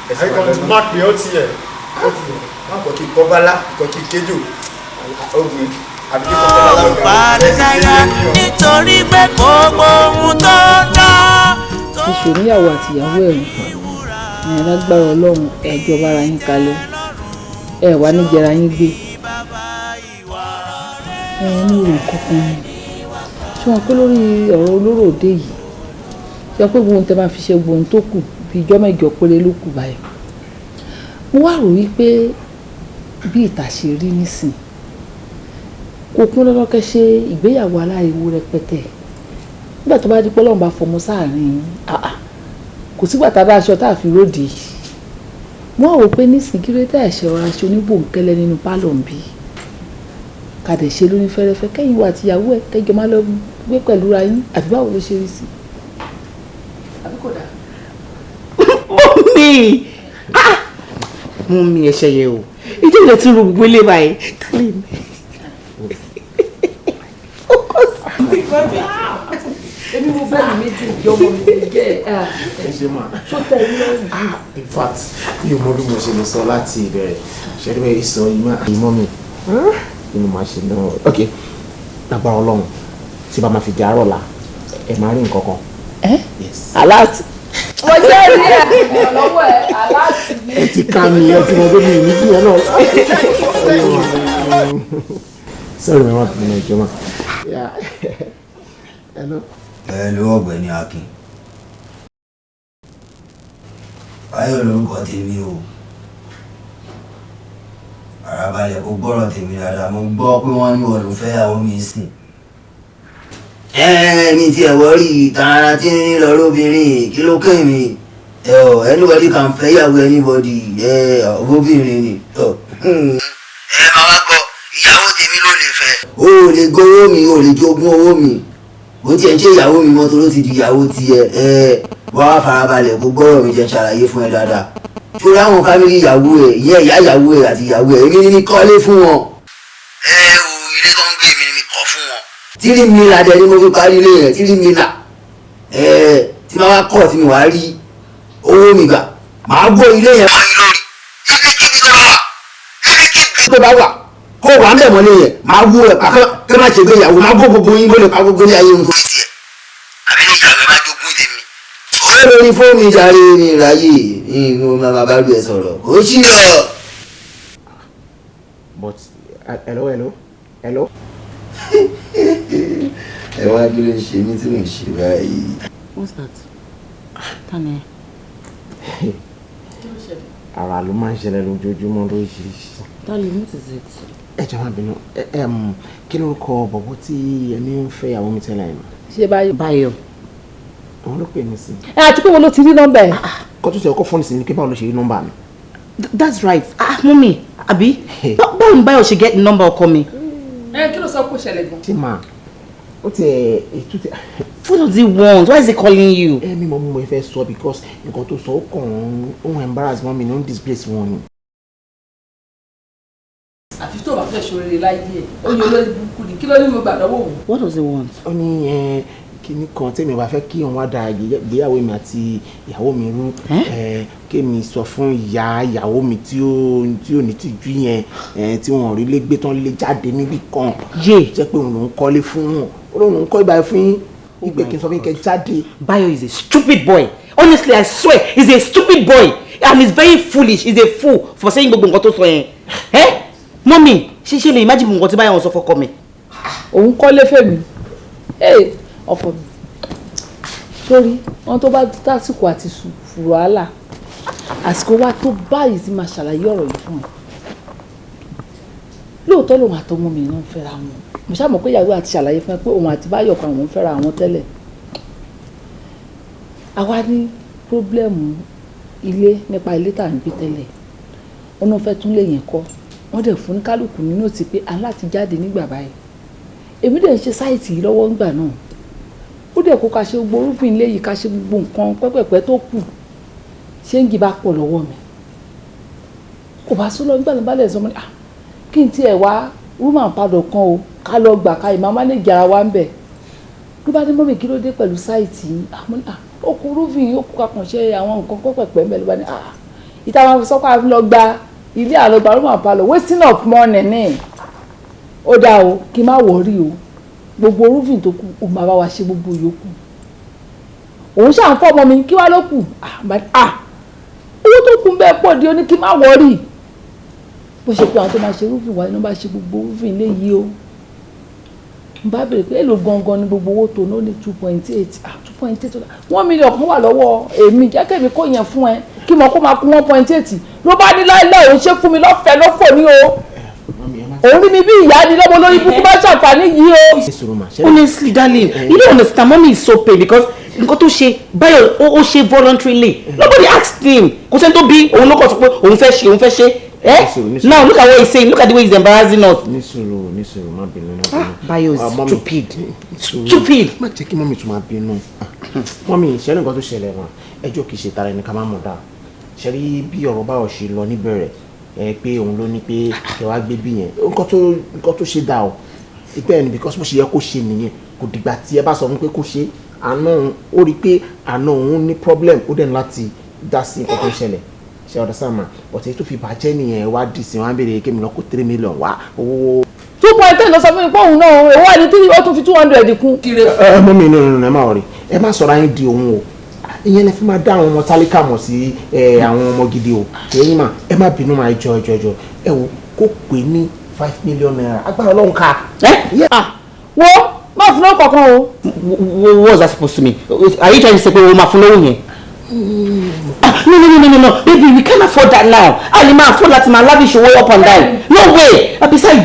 Ẹ sì máa lọ ná. Mark pé ó ti yẹ. Ó ti yẹ. Má kọ́ kí kọ́ bálá kọ́ kí kéjò ogun àbí kí kọ́ bálá lọ́gàá. Fàdísáyà nítorí pé gbogbo ohun tó ń dán. Ti ṣòníyàwó àtìyàwó ẹ̀ ẹ̀ lágbára Ọlọ́run ẹ̀jọ̀ bára yín kalẹ̀ ẹ̀ wá níjẹra yín gbé ẹ̀ ní ìrò kankan ni ṣé wọn pé lórí ọ̀rọ̀ olóró òde yìí ṣé wọn pé gbogbo ohun tẹ́ máa fi ṣe gbogbo ohun tó kù bíi ijọ́ mẹ́jọ péré ló kù báyìí. Mo wá rò wípé bí ìta ṣe rí nísìn kò kún lọ́dọ́ kẹ́ ṣe ìgbéyàwó aláriwo rẹpẹtẹ nígbà tó bá di pé Ọlọ́run bá fọmọ sáàrin yín kò sígbà tá a bá aṣọ tá a fi róde. Mo wá rò pé nísìn kí ló dé ẹ̀ṣẹ̀ ọ̀rọ̀ aṣọ oníbòǹkẹ́lẹ́ nínú pálọ̀ ń bí kàdé ṣe lóní fẹ́rẹ́fẹ́ kẹ́yìn wa àtìyàwó ẹ̀ kẹjọ má lọ gbé pẹ̀lú ra yín àbí báwo ló ṣe rí sí. Àbí kò dáa. Mummy mummy ẹ ṣe yẹ o ìjọ ìlẹ̀ tí gbogbo ilé báyìí tálẹ̀ mi. Èmi mo fẹ́ mi méjì ìjọ ọmọ mi jẹ́ ẹ̀ Ẹ ṣe mà. Ṣó tẹ̀ mí lọ́rùn. In fact, mi ò mọ bí mo ṣe lè sọ láti ìbẹ̀rẹ̀. Ṣé ẹ rí sọ ìmọ̀ mi? Inú máa ṣe náà. Ok, lágbára Ọlọ́run tí bá máa fi di àárọ̀ la, ẹ máa rí nǹkan kan. Alert. Mo jẹ́ rí ẹ̀ lọ́wọ́ ẹ̀ alert ni. Ẹ ti ká mi, ẹ ti mọ pé mi ò ní bí ẹ náà. Sorry, my wife, mi náà ìjọba. Hello. Hello, ọ̀gbẹ́ni Akin. Báyọ̀ lórúkọ tèmi o. Àràbalẹ̀ kò gbọ́rọ̀ tèmi dáadáa, mo gbọ́ pé wọ́n ní wọ́n ló fẹ́ ìyàwó mi sìn. Mi ti ẹ̀ wọ́rí tààrà tí ń lọ lóbìnrin kí ló kàn mí. Anybody can fẹ́ ìyàwó anybody, obìnrin ni. Ẹ máa wá gbọ́, ìyàwó tèmi ló lè fẹ́. O ò lè gbowó mi, o ò lè jogún owó mi. Ó tiẹ̀ ń ṣe ìyàwó mi mọ́tò ló ti di ìyàwó tiẹ̀. Ẹ wá wá farabalẹ̀ kó gbọ́rọ̀ mi, jẹ́ ṣàlàyé fún ẹ dáadáa. Ṣó ráwọn family ìyàwó ẹ, ìyẹn ìyá ìyàwó ẹ àti ìyàwó ẹ, èmi ní kọ́lé fún wọn. Ẹ o, ilé tó ń gbé mi ni mi kọ́ fún wọn. 3 million dẹ ni mo fi parí ilé yẹn, 3 million. Ẹ tí máa wá kọ́ tí mi wàá rí owó mi gbà, màá gbọ́ ilé yẹn mọ́ yín lórí. Ibikíbi tó bá wà, ibikíbi tó bá wà, kó wà ń bẹ̀ mọ́lé yẹn, màá wú ẹ̀ pàkọ́ kí má ṣe gbé ìyàwó, màá gbọ́ gbogbo yín, bó lè pa gbogbo ilé ayé mi kó tiẹ̀. Àbí ní ìyàwó ẹ̀ má jogún tèmi. Ó lórí fóònù jàre, mi ráyè ní mo máa bá lu ẹ sọ̀rọ̀ ó sì lọ. But hello, hello, hello. Ẹ wá, kí ló ń ṣe mí tí mò ń ṣe báyìí? What's that? Tani? Ara ló máa ń ṣẹlẹ̀ lójoojúmọ́ lóríṣiríṣi. Darling, what is it? Ẹ jọ̀ọ́, má bínú. Kí lórúkọ bọ̀bọ̀ tí ẹni ń fẹ́ ìyàwó mi tẹ́lẹ̀ yẹn? Ṣé Báyọ̀? Báyọ̀. Òun ló pè mí sí. Ẹ àti pé wo ló ti rí nọ́mbà ẹ̀? Kó tó ṣe ọkọ̀ fọ́ọ̀nù sí ni pé báwo ló ṣe rí nọ́mbà mi. That's right. Ah, mummy, àbí? Báwo ni Báyọ̀ ṣe get number ọkọ mi? Ẹ kí ló sọ pé ó ṣẹlẹ̀ gan? Tí màá ó tiẹ̀ ètò tí. What does he want? Why is he calling you? Ẹ mi mọ mo fẹ́ sọ because nǹkan tó sọ, ó kàn ń ó ń embarrass mọ́ mi ní, ó ń disgrace wọn ni. Àfi tó o bá fẹ́ ṣoríire láyé ẹ̀, ó yẹ olórí burúkú ni. Kí ló ní mo gbà lọ́wọ́ òun? What does he want? Ó ní ẹ kíní kan tèmi bá fẹ́ kí òun wá da ìgbéyàwó mi àti ìyàwó mi rú, ẹ kémi sọ fún ìyá ìyàwó mi tí ó ní tìjú yẹn, ẹ tí wọn ò rí lé gbé tán lé jáde níbì kan, jẹ́ pé òun lòún kọ́lé fún wọn, ó lóun lòún kọ́ ìgbà fún yín, ìgbé kí n sọ fún yín kẹ́ jáde. Bayo is a stupid boy. Honestly, I swear, he's a stupid boy. And he's very foolish. He's a fool for saying gbogbo nǹkan tó sọ yẹn. Eh? Mummy, ṣe lè imagine nǹkan tí Bayo sọ fọ́kọ mi? Òun kọ́lé fèmí. Ee, ọkọ mi, sórí wọn tó bá tásìkò àti wàhálà, àsìkò wa tó báyìí tí máa ṣàlàyé ọ̀rọ̀ yìí fún ẹ. Lóòótọ́ lòun àtọmọ mi náà ń fẹ́ra wọn. Mo ṣáà mọ̀ pé ìyàwó àti ṣàlàyé fún ẹ pé òun àti Báyọ̀ kan àwọn ń fẹ́ra wọn tẹ́lẹ̀. Àwa ní problem ilé, nípa ilé tá à ń gbé tẹ́lẹ̀. Wọn náà fẹ́ tún lè yẹn kọ́, wọ́n dẹ̀ fún kálukú ní note pé a láti jáde nígbà báyìí. Èmi dẹ̀ ń ṣe site yìí lọ́wọ́ ńgbà náà. Ó dẹ̀ kó ká ṣe gbogbo orúfin ilé yìí, ká ṣe gbogbo nǹkan pẹ́pẹ́pẹ́ tó kù. Change bá pọ̀ lọ́wọ́ mi, kò bá sún lọ nígbà tó bá lẹ̀ sọ mọ́ ni, ah, kí n tiẹ̀ wá room and parlour kan o, ká lọ gbà ká ìmọ̀ manage ara wa ń bẹ̀. Ló bá ní, "Mummy, kí ló dé pẹ̀lú site yìí?" Ah, mo ní, ah, ó kú roofing, ó kú kakàn ṣe àwọn nǹkan pẹ́pẹ́pẹ́ ń bẹ̀. Ló bá ní, ah, ìta máa fi sọ́kọ́ àfi lọ gba ilé, àlọ́gba room and parlour, wasting of money ní. Ó dáa o, kí n má worry o, gbogbo roofing tó kù, ó máa bá wa ṣe gbogbo yòókù. Òun ṣáà ń fọ́ ọmọ mi, kí wá ló kù? Ah, ah, owó tó kù bẹ́ẹ̀ pọ̀ di. Ó ní kí n má worry. Bó ṣe pé àwọn tó máa ṣe roofing wáyé ló bá ṣe gbogbo roofing léyìí o. N bá bèrè pé èlò gangan ni gbogbo owó tó ní? Ó ní 2.8. Ah, 2.8, 1 million kan wà lọ́wọ́ èmi, jẹ́ kẹ́mi kó yẹn fún ẹ, kí mo kó máa kún 1.8. Ló bá ní láìláì, òun ṣe fún mi lọ́fẹ̀ẹ́ lọ́fọ̀ ní o, òun rí mi bí ìyá ni lọ́mọ lórí ibùkún bá ṣàǹfààní yìí o. Honestly, darling, you don't understand. Mommy is so pain because nǹkan tó ṣe Báyọ̀, ó ṣe voluntarily. Nobody asked him. Kò sẹ́ni tó bí òun, ló kàn sọ pé òun fẹ́ ṣe, òun fẹ́ ṣe. Eh? Now look at what he's saying. Look at the way he's embarrassing us. Ní sùúrù, ní sùúrù, má bínú, má bínú. Báyọ̀ is Ah, mummy, stupid. sùúrù. Stupid. Má jẹ́ kí mummy tún máa bínú. Mummy, ìṣẹ́lẹ̀ nǹkan tó ṣẹlẹ̀ wọn, ẹjọ́ kìí ṣe tara ẹni ká má mọ̀ dáa. Ṣe rí bí ọ̀rọ̀ báwọ̀ ṣe lọ níbẹ̀rẹ̀ ẹ, pé òun ló ní pé kẹ wá gbé bí yẹn, nǹkan tó ṣe dà o ìpẹ́ ẹni, because bó ṣe yẹ kó ṣe nìyẹn. Kò dìgbà tí ẹ bá sọ fún pé kó ṣe. Àná òun ó rí i pé àná òun ní problem, ó dẹ̀ ní láti dá sí nǹkan tó ń ṣẹlẹ̀. Ṣe ọ̀dọ̀ sáà mà ọ̀tẹ̀ tó fi bàjẹ́ nìyẹn. Wá dì sí wọn á béèrè kémi lọ kó 3 million wá owó. 2.10 ló sọ fún mi pé òun náà, òun wà ní three, ó tún fi 200 kún. Ẹ mummy, no, no, no, ẹ má worry, ẹ má sọ̀rọ̀ ayé di òun o. Ìyẹn lè fi máa dá àwọn ọmọ tálíkà mọ̀ sí ẹ àwọn ọmọ gidi o. Èyí mà, ẹ má bínú máa jọ ẹjọ ẹjọ ẹ wò kó pè ní ₦5 million, agbára Ọlọ́run ká. Wo, má fún lọ́wọ́ kankan o. What was that supposed to mean? Are you trying to say pé o máa fún lówó yẹn? Ah, no, no, no, no, no, no, baby, we can't afford that now. A lè máa afford láti máa lavish owó up and down. No way. And besides,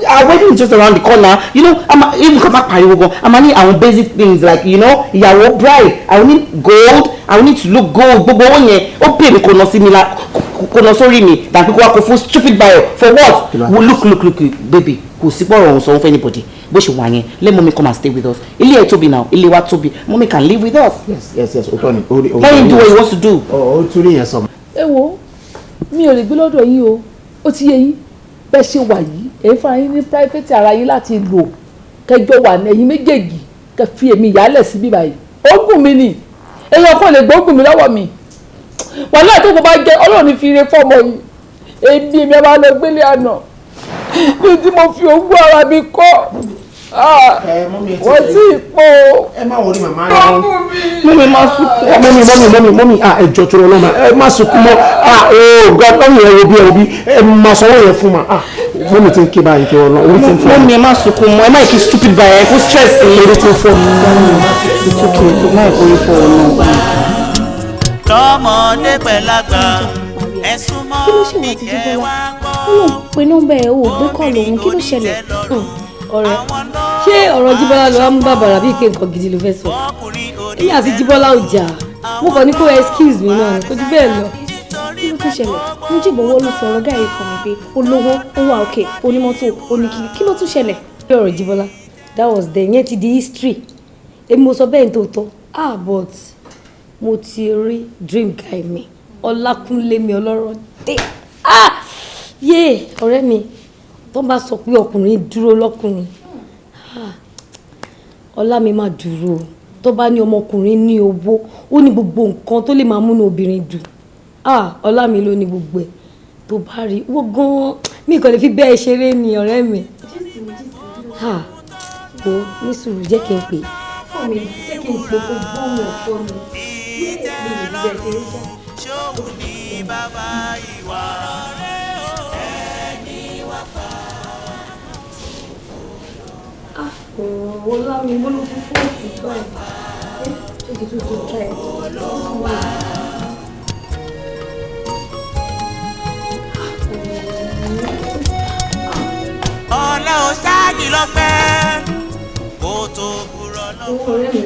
our wedding is just around the corner. Even kò má pariwo gan, a máa ní àwọn basic things like ìyàwó, bride. I will need gold. I will need to look gold. Gbogbo owó yẹn, ó pè mí kò ná sí mi la, kò ná sórí mi tàbí kó wá kó fún stupid Bayo for what? Well, look, look, look, baby. Kò sí pọ̀rọ̀ òun sanwó fún anybody. Bó ṣe wà yẹn, let mommy come and stay with us. Ilé ẹ̀ tóbi now, ilé wa tóbi. Mommy can live with us. Yes, òótọ́ ni. Orí Let him do what he wants to do. Ó tún rí yẹn sọ. Ẹ wo, mi ò lè gbé lọ́dọ̀ yín o. Ó ti yé yín bẹ́ẹ̀ ṣe wà yìí, èyí fúnra yín ní private ara yín láti lò, kẹjọ wà ní ẹ̀yin méjèèjì, kẹ fi èmi ìyálẹ̀ sí bíbá yìí. Ogún mi ni, èèyàn kò lè gbógun mi lọ́wọ́ mi. Wàhálà tó kò bá jẹ, Ọlọ́run ní fi ire fọ́mọ yìí. Èmi ẹ máa lọ gbélé àná ní tí mo fi ogún ara mi kọ́, wọ́n sì pọ̀. Ẹ má wọrí, màmá. Mummy, má sunkún. Mummy, mummy, mummy, mummy, ah, ẹ jọ̀ọ́, tó lọ́mọ, ẹ má sunkún mọ́. Ah, oh God, mummy, ẹ wo bí, ẹ wo bí, ẹ má sanwó yẹn fún ma. Ah, mummy ti ń ké báyìí, tó lọ, orí ti ń fọ́. Mummy, ẹ má sunkún mọ́. Ẹ má kí stupid báyìí, ẹ kó stress yín. Orí ti ń fọ́. It's okay, má kó orí fọ́ ọ náà. Tọmọdé pẹ̀lágbà, ẹ súnmọ́. Kí ló ṣe wà títí Bọ́lá ó lóun pe nọ́mbà ẹ̀, ó gbé kọ́ lòun? Kí ló ṣẹlẹ̀? Ọ̀rẹ́, ṣé ọ̀rọ̀ Jíbọ́lá ló wá mú bàbàrà bíi pé nǹkan gidi ló fẹ́ sọ? Èmi àti Jíbọ́lá ò jà. Mo kàn ní kó excuse mi náà, kó jù bẹ́ẹ̀ lọ. Kí ló tún ṣẹlẹ̀? Ń jìbọ̀wọ́ ló sọ̀rọ̀ gáàrí fún mi pé olówó ó wà òkè, onímọ́tò, oníkiri. Kí ló tún ṣẹlẹ̀? Bí ọ̀rọ̀ Jíbọ́lá, that was then, yẹn ti di history. Èmi mo sọ bẹ́ẹ̀ ní tòótọ́. Ah, but mo ti rí dream guy mi, Ọlákúnlé mi, ọlọ́rọ̀ dé. Ah, yé ọ̀rẹ́ mi, tó bá sọ pé ọkùnrin dúró lọ́kùnrin, ah, ọlá mi máa dúró. Tó bá ní ọmọkùnrin ní owó, ó ní gbogbo nǹkan tó lè máa múnú obìnrin dùn, ah, ọlá mi ló ní gbogbo ẹ̀. Tó bá rí wọ́n gan-an, mi kàn lè fi bẹ́ẹ̀ ṣeré ni, ọ̀rẹ́ mi. Ah, o ní sùúrù, jẹ́ kí n pè é fún mi, jẹ́ kí n pè kó gbóhùn ọ̀fọ́ mi. Mi lè fi bẹ́ẹ̀ ṣeré ṣá. Ṣóun ní bàbá ìwà ẹni wá fà. Ah, ọlá mi, mo ló fi fóònù báyìí. Ṣé kí n tún tún try ẹ̀? Ọ̀la ò ṣáàjì lọ́pẹ́ kó tó burọ̀ lọ́wọ́. Ọ̀rẹ́ mi,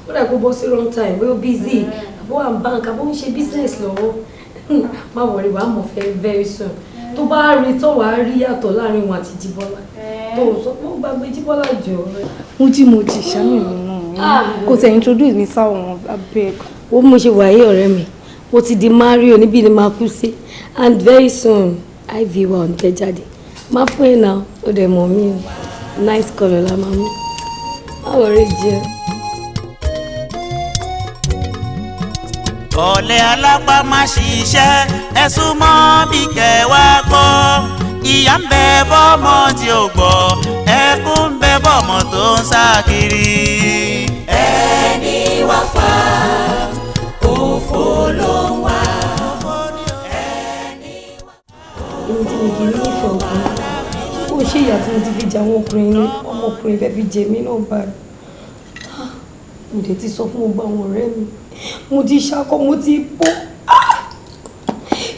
ó dà kó bọ́ sí wrong time, bóyá ó busy, àbó wà ní bank, àbó ń ṣe business lọ́wọ́. Má worry, wàá mọ̀ fẹ́ very soon. Tó bá rí tó, wàá rí yàtọ̀ láàrin wọn àti Jíbọ́lá tó sọ pé ó gbàgbé Jíbọ́lá jọ. Mo jí ṣàánú mi náà, kò tẹ̀ introduce mi sáwọn, abeg. Ó mo ṣe wàyé, ọ̀rẹ́ mi, mo ti di Mario níbí ni máa kú sí, and very soon iv wa ò ní fẹ́ jáde má fún ẹ̀ náà. Ó dẹ̀ mọ̀ mí o, nice colour la máa mú. Má worry jẹ́. Ọ̀lẹ alápá má ṣiṣẹ́, ẹ súnmọ́ bí kẹwàá gbọ́. Ìyà ń bẹ fọ́mọ tí ò gbọ́, ẹkún ń bẹ fọ́mọ tó ń sá kiri. Ẹni wá fà, òfò ló ń wá. Èmi tí mi kì í nífẹ̀ẹ́ ọkùnrin, ṣé kò ṣe ìyà tí mo ti fi jẹ àwọn ọkùnrin ni ọmọkùnrin fẹ́ fi jẹ mí náà báyìí? Ah, mo dẹ̀ ti sọ fún gbogbo àwọn ọ̀rẹ́ mi, mo ti ṣakọ, mo ti bọ́. Ah!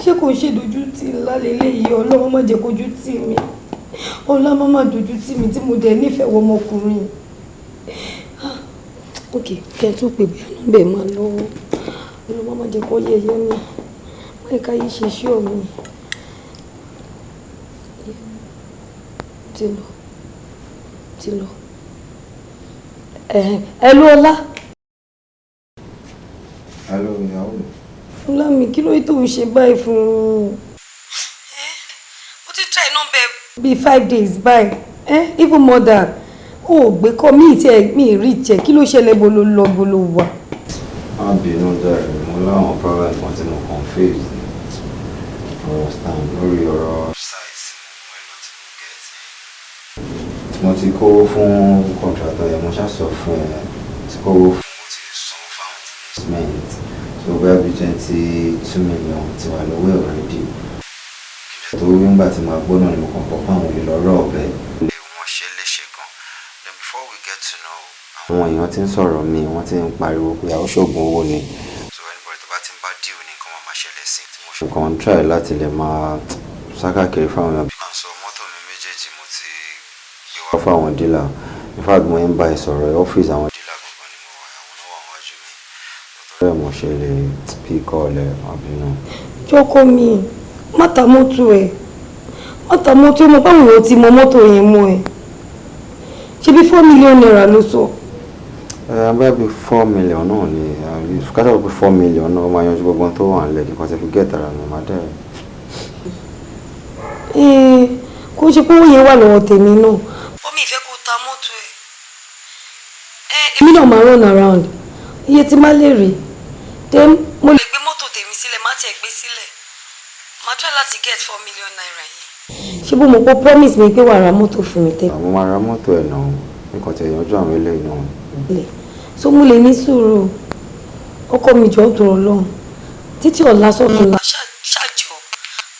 Ṣé kò ṣe dojú tì ńlá lélẹ́yìí? Ọlọ́run má jẹ́ kójú tì mí. Ọlá má má dojú tì mí tí mo dẹ̀ nífẹ̀ẹ́ wọ ọmọkùnrin. Ah, ok, kẹ́ ẹ tún pè, bóyá nọ́mbà ẹ̀ máa lọ́wọ́. Ọlọ́run má má jẹ́ kó yẹ̀yẹ́ mi, má yẹ ká yí ṣe ṣí ọ̀ mi. Ti lọ, ti lọ. Ẹ ló ọlá. Hello, ìyàwó mi. Ọlá mi, kí ló dé tó ń ṣe báyìí fún un? Ó ti try nọ́mbà ẹ̀ bíi 5 days báyìí, even more than. Ó ò gbé kọ́ mi tí ẹ mi rí jẹ. Kí ló ṣẹlẹ̀? Bó ló lọ, bó ló wà? Má bínú jàre, mo láwọn problem kan tí mo kàn face ní understand lórí ọ̀rọ̀ site mo ẹ̀ lọ tí mo get. Mo ti kówó fún contractor yẹn, mo ṣáà sọ fún ẹ, ti kówó fún, mo ti san fáwọn cement, so bóyá bíi 22 million ti wà lọ́wọ́ ẹ̀ already. Tó nígbà tí màá gbọ́ náà ni mo kàn gbọ́ pé àwọn olè lọ rọ̀ ọ̀bẹ. Wọ́n ṣe léṣe gan. Then before we get to know, àwọn èèyàn ti ń sọ̀rọ̀ mi, wọ́n ti ń pariwo pé àwọn ṣoògùn owó ni. So anybody tó bá ti ń bá deal ní nǹkan máa ṣẹlẹ̀ sí. Tí mo ṣe kàn ń try láti lè máa sákàkiri fáwọn èèyàn. So mọ́tò mi méjèèjì mo ti gbé wá fáwọn dealer. In fact, mo ń bá ẹ sọ̀rọ̀, ọ́fíìsì àwọn dealer gangan ni mo wà, àwọn náà wà wájú mi. Torí ẹ̀ mo ṣe lè pick call ẹ̀, má bínú. Jọkọ mi, má ta mọ́tò ẹ̀. Má ta mọ́tò mọ́, báwo ló ti mọ mọ́tò yẹn mọ́ ẹ? Ṣe bí ₦4 million ló sọ. Ẹ abẹ́ bí 4 million náà ni, kátà bí 4 million náà ó máa yanjú gbogbo ohun tó wà nílẹ̀ kí n kàn ti fi get ara mi má dẹ́. Kó ṣe pé owó yẹn wà lọ́wọ́ tèmi náà. Omi ìfẹ́ kó ta mọ́tò ẹ̀. Èmi náà máa run around iye tí má lè rí, then mo lè gbé mọ́tò tèmi sílẹ̀, má tiẹ̀ gbé sílẹ̀, má try láti get ₦4 million yẹn. Ṣé bó mo kó promise mi pé wàá ra mọ́tò fún mi tẹ́lẹ̀? Mo máa ra mọ́tò ẹ̀ náà, nǹkan tẹ̀ yanjú àwọn eléyìí náà. So mo lè ní sùúrù, ọkọ mi, jọ̀ọ́, tó Ọlọ́run, títí ọ̀la sọ̀tún la. Ṣàjọ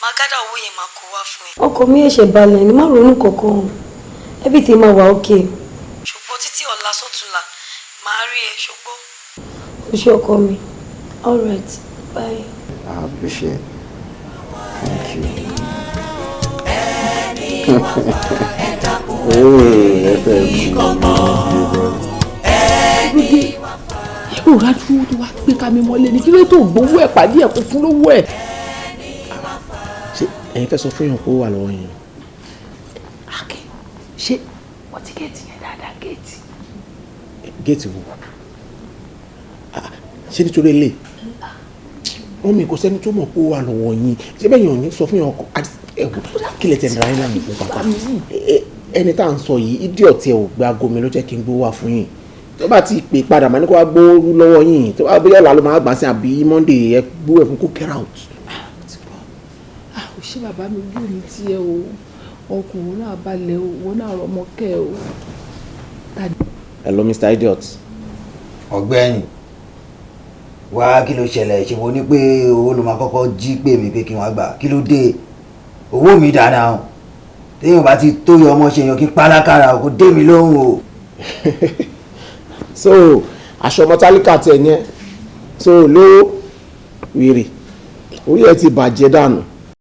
máa gather owó yẹn, máa kó wá fún ẹ. Ọkọ mi, ẹ̀ṣẹ̀ balẹ̀ ni, má ronú kankan, everything máa wà okay. Ṣùgbọ́n títí ọ̀la sọ̀tún la máa rí ẹ, ṣùgbọ́n. O ṣé, ọkọ mi. All right, bye. I appreciate. Thank you. Hey, ẹ fẹ́ Lóde yóò rájú tó wá gbé ká mi mọ́lé ní kí ló tó gbowó ẹ̀ pàdé ẹ̀ kó fún lówó ẹ̀. Ṣé ẹ̀yin fẹ́ sọ fún yàn kó wà lọ́wọ́ yín? Akin, ṣé wọ́n ti gate yẹn dáadáa, gate? Gate wo? Ah, ṣé nítorí ilé wọ́n mi kò sẹ́ni tó mọ̀ kó wà lọ́wọ́ yín? Ṣé bẹ́ẹ̀ yàn ní sọ fún yàn ọkọ ẹ̀wò kí lè tẹ̀ ní ra yín láàmú fún pàpà? Ẹni tá à ń sọ yìí, idiot ẹ̀ ò gba aago mi ló jẹ́ kí n gbówó wá fún yín. Tó bá ti pè padà, màá ní kó wá gbówó lọ́wọ́ yín. Tó bá bóyá ọ̀la ló máa gbà sí àbí Monday, ẹ gbówó ẹ̀ fún kó get out. Ah, ò ṣé bàbá mi, ojú mi tiẹ̀ o, ọkùnrin náà balẹ̀ o, wọn náà rọmọ kẹ́ o. Hello, Mr. Idiot. Ọ̀gbẹ́ni, wá, kí ló ṣẹlẹ̀? Ṣe mo ní pé owó ló máa kọ́kọ́ jí pè mí pé kí wọ́n gbà? Kí ló dé? Owó mi dáná o. Téèyàn bá ti tó yọ ọmọ ṣe yàn kí pálákàrà kò dé mi lóhùn o. So aṣọ ọmọ tálíkà tiẹ̀ yẹn, so lówó wèrè, orí ẹ ti bàjẹ́ dànù.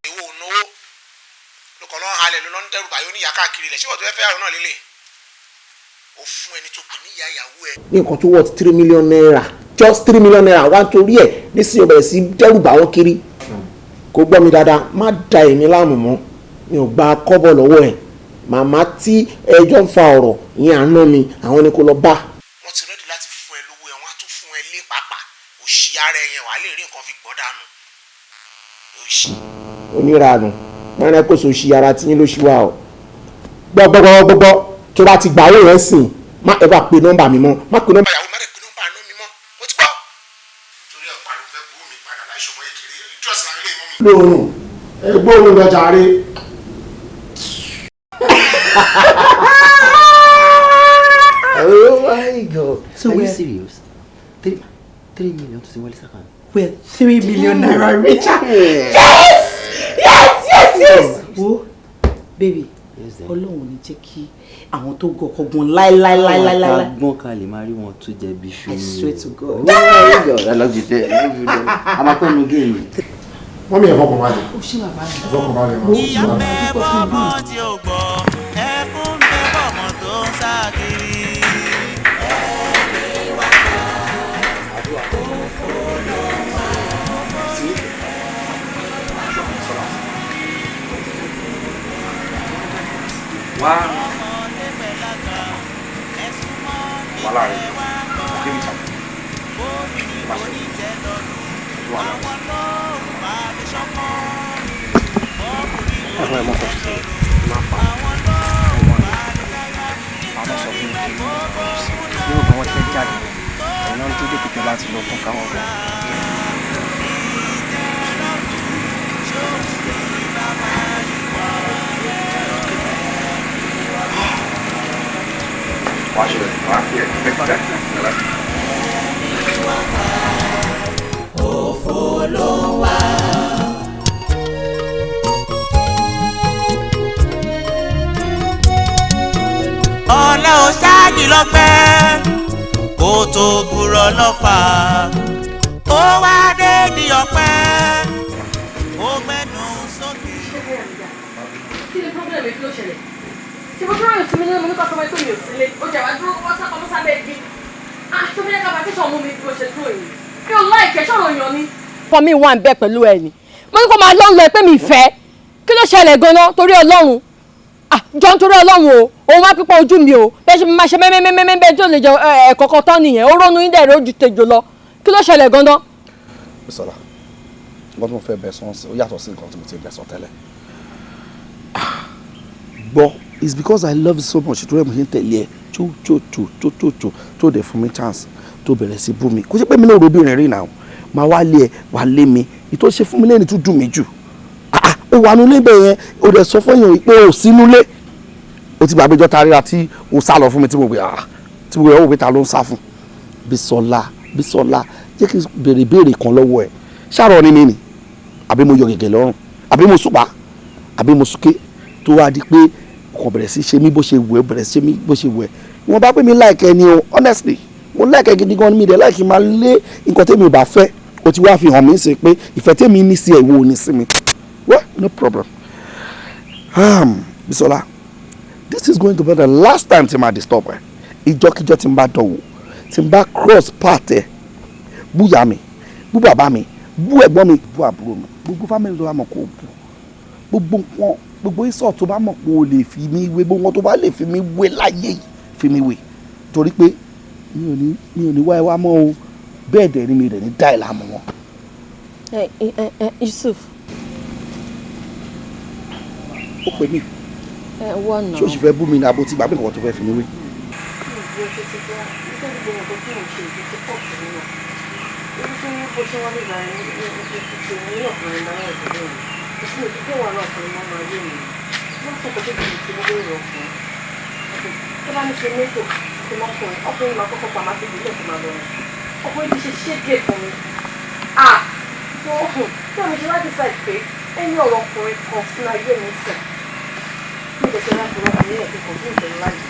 Ìwọ ò náwó ló kàn lọ́n halẹ̀, ló lọ́n dẹ́rù báyìí, ó ní ìyá káàkiri rẹ̀. Ṣé wọ́n tó fẹ́ fẹ́ àwọn náà lélẹ̀ ó fún ẹni tó pè ní ìyá ìyàwó ẹ̀? Ní nǹkan tó worth ₦3 million, just ₦3 million wá, nítorí ẹ̀ nísìnyí ó bẹ̀rẹ̀ sí dẹ́rù bà wọ́n kiri. Kò gbọ́ mi dáadáa, má da èmi láàmú mọ́. Mi ò gba kọ́bọ̀ lọ́wọ́ ẹ̀. Màmá tí ẹjọ́ ń fa ọ̀rọ̀ ìyẹn àná mi, àwọn ni kò lọ bá. Wọ́n ti ready láti fún ẹ lówó ẹ, wọ́n á tún fún ẹ lé pàápàá. Òṣì ara ẹ yẹn, wàá lè rí nǹkan fi gbọ́ dànù. Òṣì. Oníranù pẹ́rẹ́ kò sòṣì ara tí yín ló ṣì wà o. Gbọ́ gbọ́ gbọ́ gbọ́ gbọ́, tó bá ti gbà owó rẹ̀ sìn, má ẹ bá pe nọ́mbà mi mọ́, má pe nọ́mbà ìyàwó, má dẹ̀ pe nọ́mbà àná mi mọ́. Mo ti gbọ́. Torí ẹ̀ pariwo fẹ́ gbowó mi padà láì ṣọmọ kékeré, idiot làwọn ilé mọ́ mi. Lóòrùn ẹ gbóòórùn lọ jàre. Oh my God. So Are you serious? 3 million to wọlé sàkàn. We're ₦3 million richer. Yes! Yes! Wo, baby, Yes, dear. Ọlọ́run ò ní jẹ́ kí àwọn tó gọ̀ ọkọ̀ gun láíláíláíláí. Gbọ́n ká lè máa rí wọn tó jẹ bí ṣu. I swear to God. Oh my God, I love you there. I love you there. A máa pẹ́ nu game. Wọ́n mi ẹ̀ fọkàn balẹ̀. Ó ṣé bàbá mi. Ẹ̀ fọkàn balẹ̀ mọ́. Ìyá ń bẹ fọ́mọ tí ò gbọ́, ẹkún ń bẹ fọ́mọ tó ń sá kiri. Ẹni wá fà, òfò ló wà. Wá wàhálà rẹ̀ òkè mi tàbí má ṣe wàhálà. Ẹ̀fọn ẹ̀ mọ́ sọ sí má pa ẹ̀wọ̀n àwọn sọ fún mi kí n sí yóò bá wọn tẹ́ jáde, ẹ̀yin náà ń dúró dé pípẹ́ láti lọ fún káwọn ọ̀gá. Wàá ṣe wàá fi ẹ̀ ẹ̀ Òfò ló ń wá. Ọ̀lẹ́ ò ṣáàjì lọ́pẹ́ kó tó gbúrọ̀ lọ́fà, ó wá dé di ọpẹ́, ó gbẹ́nu sókè. Kí ni problem? Kí ló ṣẹlẹ̀? Ṣe bó dúró sí mi nínú, mo ní kó sọ fún mi pé mi ò sílé? Ó jẹ́ wàá dúró wọ́n sápamọ́ sábẹ́ igi. Ah, tó fi jẹ́ ká bá tẹ̀sán mú mi bí mo ṣe dúró yìí, mi ò láìkẹ́ sọ̀rọ̀ yàn ni. Fọ mi wà ń bẹ pẹ̀lú ẹ ni mo ní kó máa lọ́ ń lọ ẹ pé mi fẹ́. Kí Kí ló ṣẹlẹ̀ gan-an torí Ọlọ́run? Ah, jọ nítorí Ọlọ́run o, òun wá pípọ̀ ojú mi o. Bẹ́ẹ̀ ṣe máa ṣe mẹ́mẹ́mẹ́mẹ́ bẹ́ẹ̀ tí ò lè jẹ ẹ̀kọ̀ọ̀kan tán nìyẹn. Ó rónú yín dẹ̀ rójú tejò lọ. Kí ló ṣẹlẹ̀ gan-an? Bísọ́lá, nǹkan tí mo fẹ́ bẹ̀ sọ ó yàtọ̀ sí nǹkan tí mo ti bẹ̀ sọ tẹ́lẹ̀. Gbọ́, it's because I love you so much torí ẹ̀ mo ṣe ń tẹ̀lé ẹ tó tó tó tó tó tó tó dẹ̀ fún mi chance tó bẹ̀rẹ̀ sí bú mi. Kò ṣe pé mi náà robìnrin rí náà, máa wá lé ẹ, wá lé mi. Ìtò ṣe fún mi lẹ́ni tó dùn mí jù. Ó wà nulẹ̀ bẹ̀ yẹn, ó dẹ̀ sọ fún yẹn pé ó sí nulẹ̀. Ó ti gbàgbé jọ́ta ríra tí ó sá lọ fún mi tí mo gbé, ah, tí mo gbé ó pé ta ló ń sá fún. Bísọ́lá, Bísọ́lá, jẹ́ kí n béèrè béèrè kan lọ́wọ́ ẹ̀. Ṣàrọ̀ ni mi ni, àbí mo yọ gẹ̀gẹ̀ lọ́rùn, àbí mo súpa, àbí mo súké, tó wá di pé kò bẹ̀rẹ̀ sí ṣe mí bó ṣe wù ẹ́, bẹ̀rẹ̀ sí ṣe mí bó ṣe wù ẹ́. Wọ́n bá pè mí láìkẹ́ ni o, honestly, mo láìkẹ́ gidi gan ni, mi dẹ̀ láìkí máa lé nǹkan tẹ́mi ò bá fẹ́. O ti wá fi hàn mí sí pé ìfẹ́ tẹ́mi ní sí ẹ̀, ìwọ ò ní sí mi. Well, no problem. Bisola, this is going to be the last time tí máa disturb ẹ. Ìjọ́kíjọ́ tí n bá dọ̀wọ́, tí n bá cross path ẹ, bú ìyá mi, bú bàbá mi, bú ẹ̀gbọ́n mi, bú àbúrò mi, gbogbo family tó bá mọ̀ kó bú, gbogbo nǹkan, gbogbo ìsọ̀ tó bá mọ̀ pé o lè fi mí wé, gbogbo nǹkan tó bá lè fi mí wé láyé yìí, fi mí wé, torí pé mi ò ní wá ẹ wá mọ́ o. Bẹ́ẹ̀ dẹ̀ ni mi rẹ̀ ní dá ẹ̀ láàmú wọn. Ẹ ẹ ẹ, Yusuf. Ó pè mí. Ẹ wá nà. Ṣé o sì fẹ́ bú mi ní abo tí gbàgbé nǹkan tó fẹ́ fi mí wé? Ọkùnrin ti ṣe ṣége fún mi. Ah, mo tí mo ṣe wá decide pé ẹni ọ̀rọ̀ ọkùnrin kan sínú ayé mi sìn. Mi ò tẹ̀sẹ̀ láti ọkùnrin yẹn kí n kàn fún ìtẹ̀lẹ́ láyé.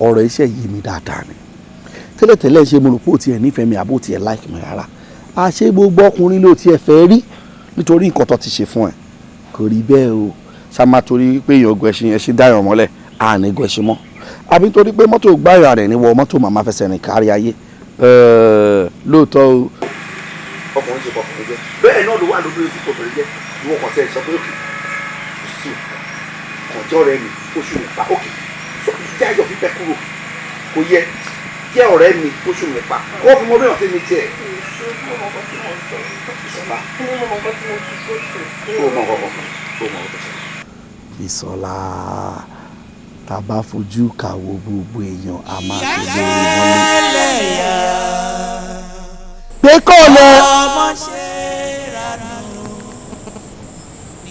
Ọ̀rọ̀ iṣẹ́ yìí mi dáadáa ni. Tẹ́lẹ̀tẹ́lẹ̀ ṣe mo rò pé ó tiẹ̀ nífẹ̀ẹ́ mi àbó tiẹ̀ like mi rárá. Àṣé gbogbo ọkùnrin ló tiẹ̀ fẹ́ rí nítorí nǹkan tó ti ṣe fún ẹ. Kò rí bẹ́ẹ̀ o. Ṣá máa torí pé èèyàn gun ẹṣin, ẹṣin dáyọ̀ mọ́lẹ̀, àní gun ẹṣin mọ́. Àbí torí pé mọ́tò gbáyọ̀ rẹ̀ ní wọ mọ́tò, màmá fẹsẹ̀ rìn kárí ayé. Lóòótọ́ o. Ọkùnrin ṣe bọkùnrin jẹ́. Bẹ́ẹ̀ náà ló wà lórí tí kòbìnrin jẹ́. Ìwọ kàn tẹ́ ẹ sọ pé òkè oṣù kànjọ́ rẹ mi oṣù 6, òkè jẹ́ ayọ̀ fífẹ́ kúrò, kò yẹ jẹ́ ọ̀rẹ́ mi oṣù 6 kó fi mọ bí wọ́n ti mi jẹ́. Bísọ́lá, ó mọ kọ̀kọ̀, ó mọ kọ̀kọ̀. Bísọ́lá, tá a bá fojú kàwọ́ gbogbo èèyàn, a máa fi lórí mọ́lẹ̀. Pé kọ́ lẹ. Ọmọ ṣe ránù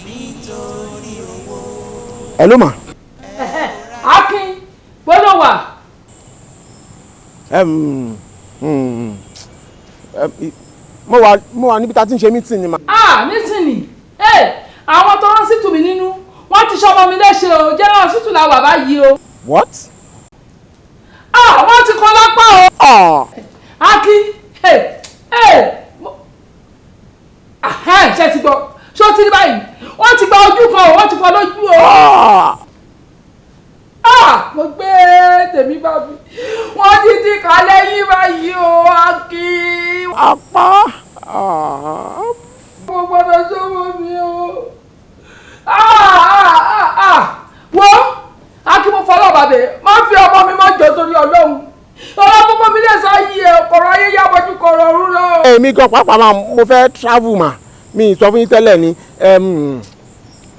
nítorí owó. Ẹ ló mà. Akin, gbọ́dọ̀ wà. Mo wà níbi tá a ti ń ṣe meeting ni ma. Ah, meeting. Àwọn tó rán sí tù mí nínú, wọ́n ti ṣọmọ mi léṣe o. General hospital la wà báyìí o. What? Ah, wọ́n ti kọ́ lápá o. Akin, ṣe ti gbọ́? Ṣé o ti rí báyìí? Wọ́n ti gba ojú kan o, wọ́n ti fọ́ lójú o. Ah, mo gbé tèmi bá mi. Wọ́n ti ti kà lẹ́yìn báyìí o, Akin. Apá. Mo gbọ́dọ̀ sọ́wọ́ mi o. Wo Akin, mo fọlọ́ bàbẹ̀, má fi ọmọ mi má jọ torí Ọlọ́run. Ọlọ́run mi lè sọ yìí ẹ̀ kọ̀rọ̀ ayé yá bọ́jú kọ̀rọ̀ ọ̀run lọ. Èmi gan pàápàá máa mo fẹ́ travel mà, mi sọ fún yín tẹ́lẹ̀ ni,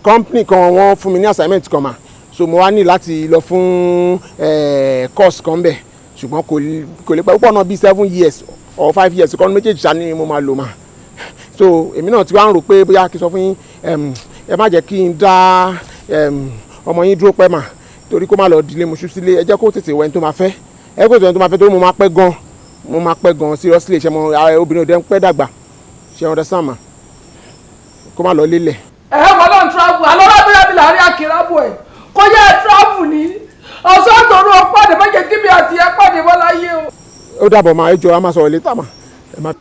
company kan wọ́n fún mi ní assignment kan mà, so mo wá ní láti lọ fún course kan bẹ̀, ṣùgbọ́n kò lè pẹ́ púpọ̀ náà, bíi 7 years or 5 years kan méjèèjì ṣá ni mo máa lò mà. So èmi náà ti wá ń rò pé bóyá kí n sọ fún yín, ẹ má jẹ́ kí n dá ọmọ yín dúró pẹ́ mà, torí kó má lọ dílé mo ṣú sílé. Ẹ jẹ́ kó tètè wọ ẹni tó máa fẹ́, ẹ kó tètè wọ ẹni tó máa fẹ́, torí mo máa pẹ́ gan, mo máa pẹ́ gan, seriously. Ṣe mo obìnrin òde ń pẹ́ dàgbà, ṣe understand mà, kó má lọ lélẹ̀. Ẹ wọ́n náà travel àlọ́ rábìrábì láàrin akínrábù ẹ̀ kó yẹ travel ní ọ̀sán tòru ọ̀pàdé, má jẹ́ kí mi àti ẹ pàdé mọ́ láyé o. Ó dàbọ̀ máa, ẹ jọ, a máa sọ̀rọ̀ later mà, ẹ má.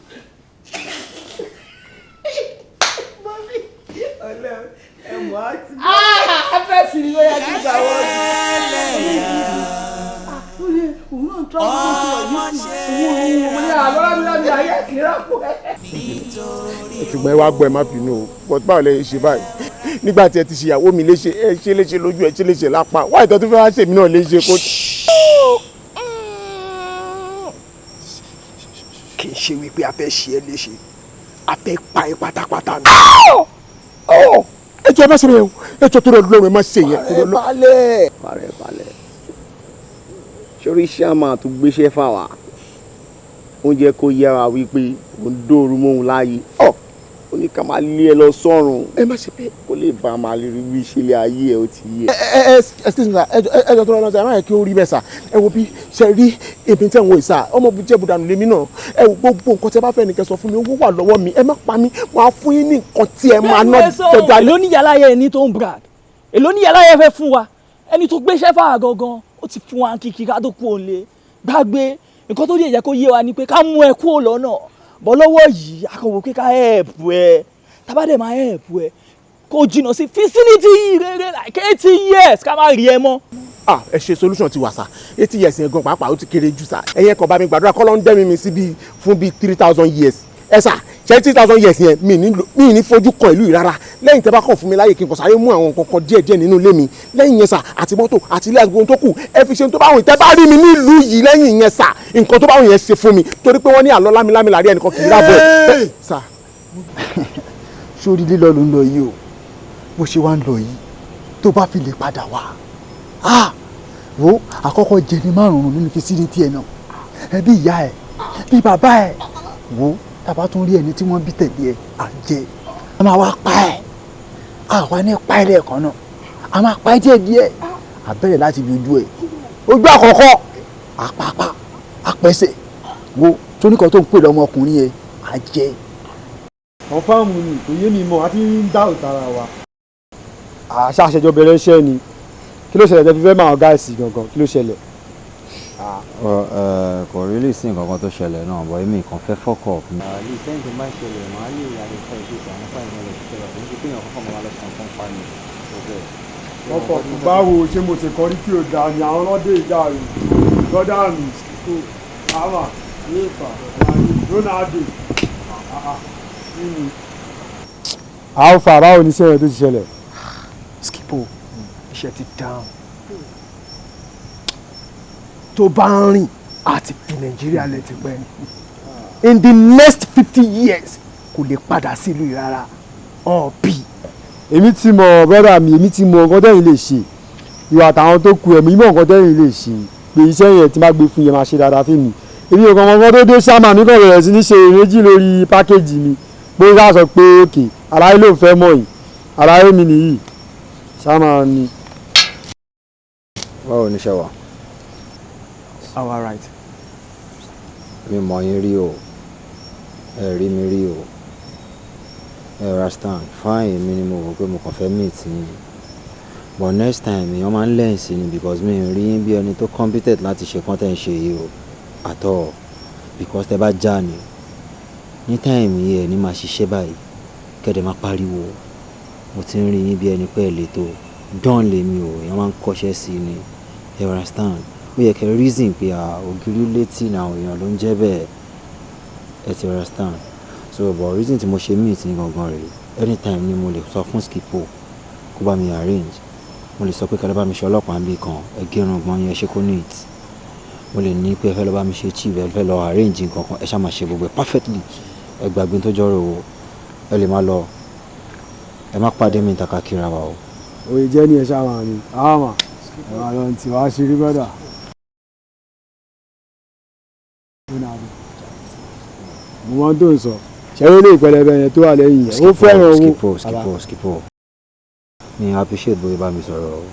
Afẹ́ sì ni ó yẹ kí gbà wọ́n. Òun náà travel tó wà yìí sí òun òun ní àlọ́ rábìrábì láyé akínrábù ẹ̀. Ẹ Ṣùgbọ́n ẹ wá gbọ́, ẹ má bínú o, but báwo lẹ ṣe báyìí nígbà tí ẹ ti ṣe ìyàwó mi léṣe, ẹ ṣe léṣe lójú, ẹ ṣe léṣe lápá, wá ìtọ́ tó fẹ́ wá ṣèmi náà léṣe kó. Kì í ṣe wípé a fẹ́ ṣe ẹ́ léṣe, a fẹ́ pa ẹ́ pátápátá ni. Ẹ jọ̀ọ́, ẹ má ṣe bẹ́ẹ̀ o, ẹ jọ̀ọ́, tó lọ lọ́rùn, ẹ má ṣe yẹn. Parẹ́ balẹ̀, parẹ́ balẹ̀. Sórí ṣáàmà tó gbéṣẹ́ fáwa, oúnjẹ kò yẹra wípé òun dóoru mọ́ òun láàyè ọ̀, ó ní ká máa lé ẹ lọ sọ́run. Ẹ má ṣe bẹ́ẹ̀. Kó lè bá a máa lè rí bí ìṣẹ̀lẹ̀ ayé ẹ ó ti yẹ. Ẹ excuse me sir, ẹ jọ̀ọ́, tó lọ sir, ẹ má yẹ kí ó rí bẹ́ẹ̀ sir. Ẹ wo bí ṣe rí èmi tẹ̀ ń wo ìsà ọmọ bíi jẹ́ budanu lèmi náà. Ẹ wo, gbogbo nǹkan tẹ bá fẹ́ nìkẹ́ sọ fún mi, owó wà lọ́wọ́ mi. Ẹ má pa mí, wọ́n á fún yín ní nǹkan tí ẹ máa ná jọjọ alẹ́. Èló ní yàrá yẹn ní tó ń brag? Èló ní yàrá yẹn fẹ́ fún wa? Ẹni tó gbéṣẹ́ fà gangan, ó ti fún wa kìkì ká tó kú òun lé gbàgbé. Nǹkan tó lè jẹ́ kó yé wa ni pé ká mú ẹ kúrò lọ́nà bọ́ lọ́wọ́ yìí, akọ̀wé pé ká help ẹ, tábàdẹ̀ máa help ẹ kó jìnnà sí vicinity yìí rere, like 80 years, ká má rí ẹ mọ́. Ah, ẹ ṣe, solution ti wà sá. 80 years yẹn gan pàápàá, ó ti kéré jù sá. Ẹ̀yẹ kan bá mi gbàdúrà kọ́ ló ń dẹ́mi mi sí bíi fún bíi 3,000 years. Ẹ sà ṣe 3,000 years yẹn, mi ní fojú kan ìlú yìí rárá. Lẹ́yìn tẹ́ bá kàn fún mi láyè kí n kàn sáré mú àwọn nǹkan kan díẹ̀ díẹ̀ nínú ilé mi, lẹ́yìn yẹn sà, àti mọ́tò àti ilé àti gbogbo tó kù, ẹ fi ṣe ohun tó bá wùn. Tẹ́ bá rí mi nílùú yìí lẹ́yìn yẹn sà, nǹkan tó bá wùn yẹn ṣe fún mi, torí pé wọ́n ní àlọ́ lámilámi làrí, ẹnìkan kì í rábọ̀ ẹ̀ sà. Sórí lílọ ló ń lọ yìí o, bó ṣe wá ń lọ yìí, tó bá fi lè padà wá, ah, wo àkọ́kọ́ jẹ ní márùn-ún nínú vicinity ẹ̀ náà, ẹ bí ìyá ẹ, bí bàbá ẹ, wo tàbá tún rí ẹni tí wọ́n bí tẹ̀lé ẹ, à jẹ a máa wá pa ẹ. Àwa ní pa ẹ lẹ́ẹ̀kan náà, a máa pa ẹ díẹ̀ díẹ̀. A bẹ̀rẹ̀ láti fi ojú ẹ, ojú àkọ́kọ́, àpapà àpẹsẹ̀, wo tóníkan tó ń pè lọ́mọkùnrin yẹn, à jẹ. Confirm ni, kò yé mi mọ́, àti ń dá òtara wa. Àṣà àṣẹjọ bẹ̀rẹ̀ iṣẹ́ ni. Kí ló ṣẹlẹ̀ tẹ́ fi fẹ́ máa guys gangan? Kí ló ṣẹlẹ̀? Kò really sí nǹkan kan tó ṣẹlẹ̀ náà, but èmi kàn fẹ́ fuck up. At least ẹni tó bá ṣẹlẹ̀, màá lè identify pé àwọn fáìlì náà lọ ṣiṣẹ́ lọ, kò ní ṣe pé èèyàn kọ́kọ́ máa lọ sàn fún pa mi. Ọkọ̀ báwo ṣé mo ṣe kọrí tí o dà ní àwọn ọlọ́dẹ ìjà rẹ̀ lọ́dà mi tó àwà yéèfà Ronaldo. Alpha, báwo ni iṣẹ́ yẹn tó ti ṣẹlẹ̀? Skipo, iṣẹ́ ti down. Tó bá ń rìn àti fi Nàìjíríà lẹ̀ ti pẹ́, in the next 50 years kò lè padà sílùú yìí rárá ọ̀ bí. Èmi ti mọ̀, brother mi, èmi ti mọ̀ nǹkan tẹ́yìn lè ṣe. Ìwà àtàwọn tó kù, ẹ̀mí mọ̀ nǹkan tẹ́yìn lè ṣe, pé iṣẹ́ yẹn tí má gbé fún yẹn máa ṣe dáadáa fún mi. Èmi ò kàn mọ̀ nǹkan tó dé sáàmà mi, kàn bẹ̀rẹ̀ sí ní ṣe méjì lórí package mi, pé ká sọ pé òkè aláyé ló fẹ́ mọ̀ yìí, aláyé mi nìyí sáàmà mi. Báwo ni iṣẹ́ wa? All right. Mi mọ̀ yín rí o, ẹ rí mi rí o, ẹ understand? Fine, èmi ni mo wò pé mo kàn fẹ́ meet yín, but next time èèyàn máa ń learn sí ni, because mi ò rí yín bí ẹni tó competent láti ṣe kán tẹ̀ ń ṣe yìí o at all, because tẹ bá já ni ní time yìí, ẹ ní máa ṣiṣẹ́ báyìí kẹ́dẹ̀ máa pariwo. Mo ti ń rí yín bí ẹni pé ẹ lè tó dán lèmi o. Èèyàn máa ń kọ́ṣẹ́ sí ni, ẹ understand? Ó yẹ kẹ́ reason pé ògiri létí náà, èèyàn ló ń jẹ́ bẹ́ẹ̀, ẹ ti understand? So, but reason tí mo ṣe meet ní gangan rèé, anytime ni mo lè sọ fún Skipo kó bá mi arrange. Mo lè sọ pé kí ẹ lọ bá mi ṣe ọlọ́pàá níbì kan, ẹ gérun gbọ́n yẹn, ṣe kó neat. Mo lè ní pé ẹ fẹ́ lọ bá mi ṣe chief, ẹ fẹ́ lọ arrange nǹkan kan, ẹ ṣáà máa ṣe gbogbo ẹ perfectly. Ẹ gbàgbé tó jọrọ o, ẹ lè má lọ, ẹ má pàdé mi ìtàkà kíra wa o. Òye jẹ́ ní ẹ ṣáà máa mi àmà ẹ máa lọ tí wàá ṣe rí, brother. Mo máa ń tó ń sọ ṣẹ́rí ilé ìpẹlẹbẹ yẹn tó wà lẹ́yìn yẹn, ó fẹ́ràn owó. Skipo, Skipo, Skipo, mi appreciate bóyá bá mi sọ̀rọ̀ o.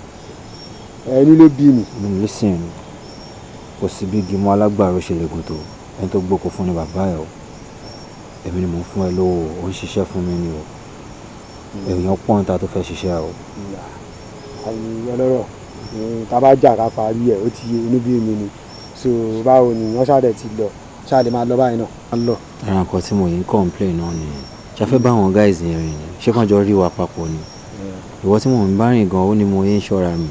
Ẹni ló bí mi. Listen, kò sí bí gímọ̀ alágbàro ṣe lè gùn tó, ẹni tó gbóko fún ni bàbá ẹ o. Èmi ni mò ń fún ẹ lówó, ó ń ṣiṣẹ́ fún mi ni o. Èèyàn pọ̀ níta tó fẹ́ ṣiṣẹ́ o. Àyè ọlọ́rọ̀, tá a bá jà ká parí ẹ̀, ó ti yé inú bí mi ni. So báwo ni wọ́n ṣáà dẹ̀ ti lọ, ṣáà lè máa lọ báyìí náà? Máa lọ. Ara nǹkan tí mo yìí ń complain náà nìyẹn. Ṣe fẹ́ bá àwọn guys yẹn rìn ni? Ṣé kàn jọ rí wa papọ̀ ni? Ìwọ tí mò ń bá rìn gan, ó ní mo yín ṣọ́ra mi.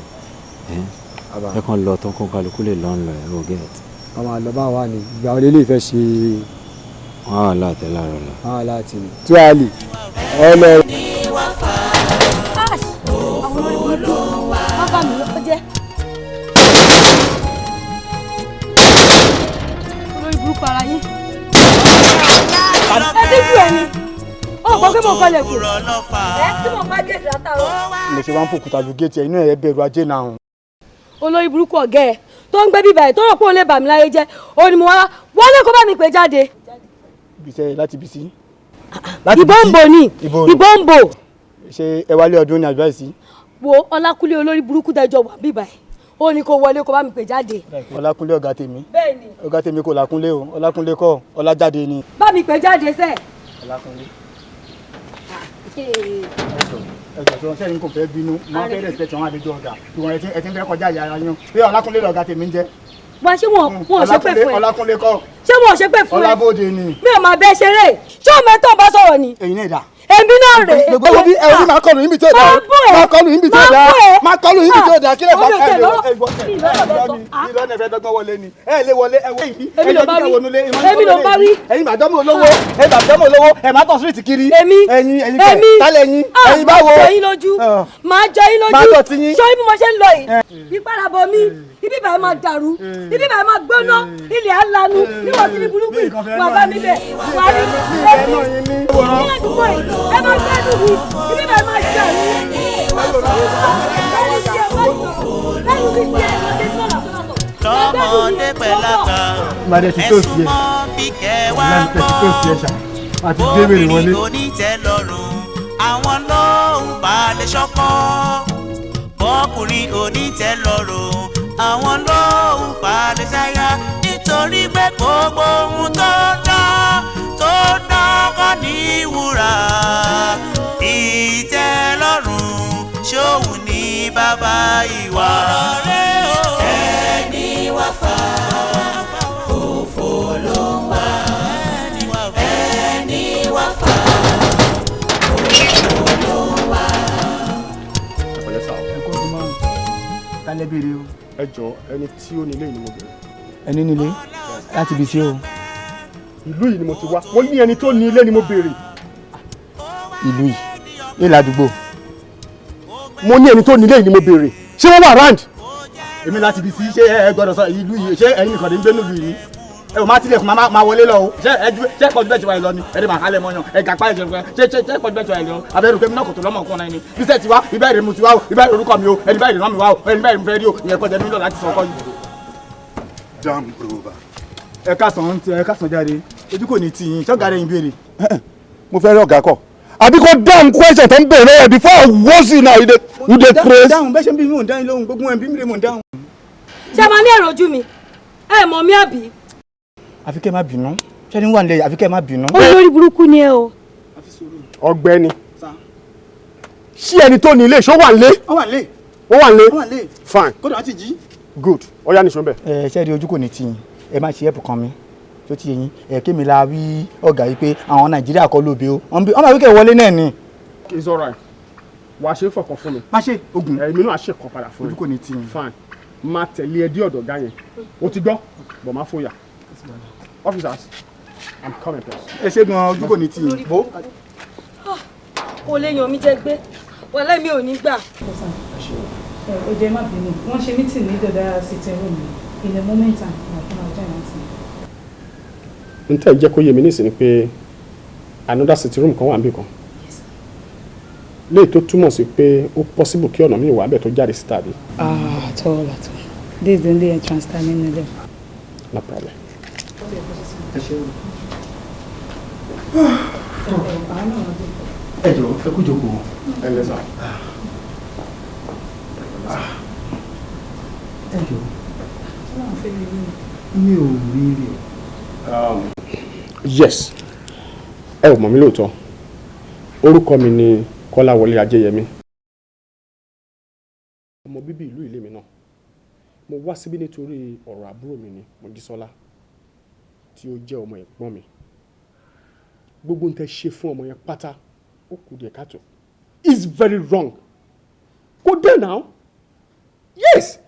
Ẹ kàn lọ tán, kó kálukú lè lọ́n lọ ẹ̀, o get. Àwọn àlọ́ bá wà ní ìgbà wọlé lè fẹ́ ṣe Wọ́n á wà láàtẹ̀ láàárọ̀ lọ. Wọ́n á láti ní. Tí a lè ọlọ. Àwọn olórí burúkú wọ́n bá mi lọ́kọ́ jẹ́. Olórí burúkú ara yín. Ẹ díjú ẹ ni ó gbọ́ pé mo kọlẹ̀ kù ẹ tí mo bá géètì látàárọ̀. Mo ṣe wá ń fòkúta ju géètì ẹ, inú ẹ bẹ̀rù ajé náà. Olórí burúkú ọ̀gá ẹ tó ń gbé bíbá ẹ tó rò pé òun lè bà mí láyé jẹ́, ó ní mo wá wọlé kó bá mi pè jáde. Bisẹ láti bisi. Ìbò ń bò ní, ìbò ń bò. Ṣé ẹ wálé ọdún ní advice? Wo Ọlákúnlé, olórí burúkú dẹjọ wà bíbá ẹ, ó ní kó wọlé kó bá mi pè jáde. Ọlákúnlé ọ̀gá tèmi. Bẹ́ẹ̀ni. Ọ̀gá tèmi kò lákúnlé o, Ọlákúnlé kọ́, Ọlájáde ni. Bá mi pè jáde sẹ́ẹ̀. Ọlákúnlé. Ẹjọ tó ń sẹ́yìn kò fẹ́ bínú, máa ń fẹ́ respect àwọn àlejò ọ̀gá ìwọ̀n ẹ ti ń fẹ́ kọjá ìyá ara yín pé Ọlákúnlé lọ̀gá tèmi ń jẹ́. Wá, ṣé wọn ò ṣépè fún ẹ? Ọlákúnlé kọ́. Ṣé wọn ò ṣépè fún ẹ? Ọlábòde ni. Mi ò máa bẹ ṣeré, ṣé o mẹ́tọ̀ bá sọ̀rọ̀ ni? Ẹ̀yin náà dà. Èmi náà rè é. Gbogbo bí ẹ orí máa kọlù yín bí tí ò dáa, máa kọlù yín bí tí ò dáa, máa kọlù yín bí tí ò dáa. Kí lè bá ẹ lè ìlọ́nà ìfẹ́ dọ́gbọ́n wọlé ni ẹ lè wọlé ẹ wọ èyí. Èmi ló bá wí, èmi ló bá wí. Ẹ̀yin màdọ́mù olówó, ẹ̀yin màdọ́mù olówó, ẹ̀ máa tọ̀ síríìtì kiri. Èmi. Ẹ̀yin, ẹ̀yin kẹ̀ tálẹ̀ ẹ̀yin, ẹ̀yin báwo. Máa jọ yín lójú, máa jọ yín Máa lójú. tọ̀ tí yín. Ṣé bí mo ṣe ń lọ yìí, ìpadàbọ̀ mi, ibi báyìí máa dàrú, ibi báyìí máa gbóná, ilẹ̀ á lanu níwọ̀n tí ní burúkú yìí wà bá mi bẹ̀ wà ní ẹbí ní àdúgbò yìí, ẹ máa gbẹ́dùn mi, ibi báyìí máa dàrú. Lọ́mọdé pẹ̀láka Màdé ti tó sí ẹ. ẹ̀sùn bí kẹwàá Ìlànà ti tó sí ẹ ṣá. Àti dé wèrè wọlé. Obìnrin kò ní tẹ́ lọ́rùn, àwọn ló ń balẹ̀ ṣọ́kọ́. Bọ́kùnrin ò ní tẹ́ lọ́rùn, àwọn ló ń falẹ̀ ṣáyà, nítorí pé gbogbo ohun tó dán tó dán kọ́ ní wúrà. Ìtẹ́lọ́rùn ṣóhun ní bàbá ìwà. Ẹni wá fà òfò ló ń wá, ẹni wá fà òfò ló ń wá. Kálẹ̀ béèrè o. Ẹ jọ, ẹni tí ó nílé yìí ni mo bẹ̀rẹ̀. Ẹni nílé láti ibi sí o. Ìlú yìí ni mo ti wá, mo ní ẹni tó ní ilé ni mo béèrè. Ìlú yìí ní ládùúgbò. Mo ní ẹni tó ní ilé yìí ni mo béèrè, ṣé wọ́n wà round? Èmi láti ibi sí, ṣé ẹ gbọ́dọ̀ sọ ìlú yìí? Ṣé ẹ̀yin nìkan ní gbé nílùú yìí? Ẹ ò máa tilẹ̀kùn, máa wọlé lọ o. Ṣé ẹ ṣé pọ̀jù bẹ́ẹ̀ ti wáyé lọ ni? Ẹ dẹ̀ máa kálẹ̀ mọ́yàn, ẹ gàpá ẹ̀ jẹun. Ṣé pọ̀jù bẹ́ẹ̀ ti wáyé lọ? Abẹ́rù pé mi náà kò tó lọ́mọ nǹkan náà ni bísẹ̀ ti wá, ibà ìrìn mu ti wá o, ibà ìrìn orúkọ mi o, ẹni báyìí ràn mí wá o, ẹni báyìí mo fẹ́ rí o, ìyẹn kọjá mi lọ láti sọ ọkọ yìí. Damn rover. Ẹ káàsán, ẹ káàsán jáde, ojú kò ní tì yín, ṣọ́gà rẹ̀ yín béèrè. Mo fẹ́ rí ọ̀gá kọ̀. Àbí kò dáhùn question tó ń bèrè lọ́wọ́ ẹ̀ before I was you now, you dey craze. Dáhùn bẹ́ẹ̀ ṣe ń bí mi, mò ń dáhùn lóhùn, gbogbo ẹ̀ ń bí mi lè mò ń dáhùn. Ṣé máa ní èrò ojú mi, ẹ mọ̀ mí àbí? Àfi kẹ́ ẹ má bínú, ṣé ní wà nílẹ̀, àfi kẹ́ ẹ má bínú. Olórí burúkú ni ẹ o. Ọ̀gbẹ́ni, ṣé ẹni tó ní ilé ṣó wà nílé? Ó wà nílé. Ó wà nílé. Ó wà nílé. Fine. Kódà wọ́n ti jí. Good, ọ̀yá nìṣó ń bẹ̀. Ẹ ṣe rí, ojú kò ní tì yín, ẹ má ṣe ẹ̀pù kan mi tó ti yé yín, ẹ kémi la wí ọ̀gá yìí pé àwọn Nàìjíríà kọ́ lóbe o, wọ́n máa wí kẹ́ wọlé náà ni. It's alright, wàá ṣe é fọkàn fún mi. Má ṣe ogun. Èmi náà ṣe kàn padà fún mi. Ojú kò ní tì yín. Fine, máa tẹ̀lé ẹ dé ọ̀dọ̀ ọ̀gá yẹn, o ti gbọ́ bọ̀, má fòyà. Officers, I'm coming, please. Ẹ ṣe gan, ojú kò ní tì yín. Kò lè yàn mí jẹ gbé, wàhálà mi ò ní gbà. Ẹ jẹ́ má bínú, wọ́n ṣe meeting ní dọ̀dá sitting room in a moment time, wọ́n fún ọjọ́ ìrántí. N tẹ́ jẹ́ kó yé mi nísìnyí pé another sitting room kan wà níbì kan léyìí, tó túmọ̀ sí pé ó possible kí ọ̀nà míì wà bẹ́ẹ̀ tó jáde síta bí? Ah, at all, at all. This is the only entrance time nínú ilé. No problem. Ẹ ṣe o. Ẹ jọ̀ọ́, ẹ kú jókòó. Ẹ lẹ sà. Ẹ jọ̀ọ́, mi ò rí rí o. Yes, ẹ ò mọ̀ mí lóòótọ́, orúkọ mi ni Kọ́láwọlé Ajéyẹmí, ọmọ bíbí ìlú ilé mi náà. Mo wá síbí nítorí ọ̀rọ̀ àbúrò mi ni Mojísọ́lá, tí ó jẹ́ ọmọ ẹ̀gbọ́n mi. Gbogbo ń tẹ́ ṣe fún ọmọ yẹn pátá, ó kù díẹ̀ káàtó, it's very wrong. Kò dé now. Yes,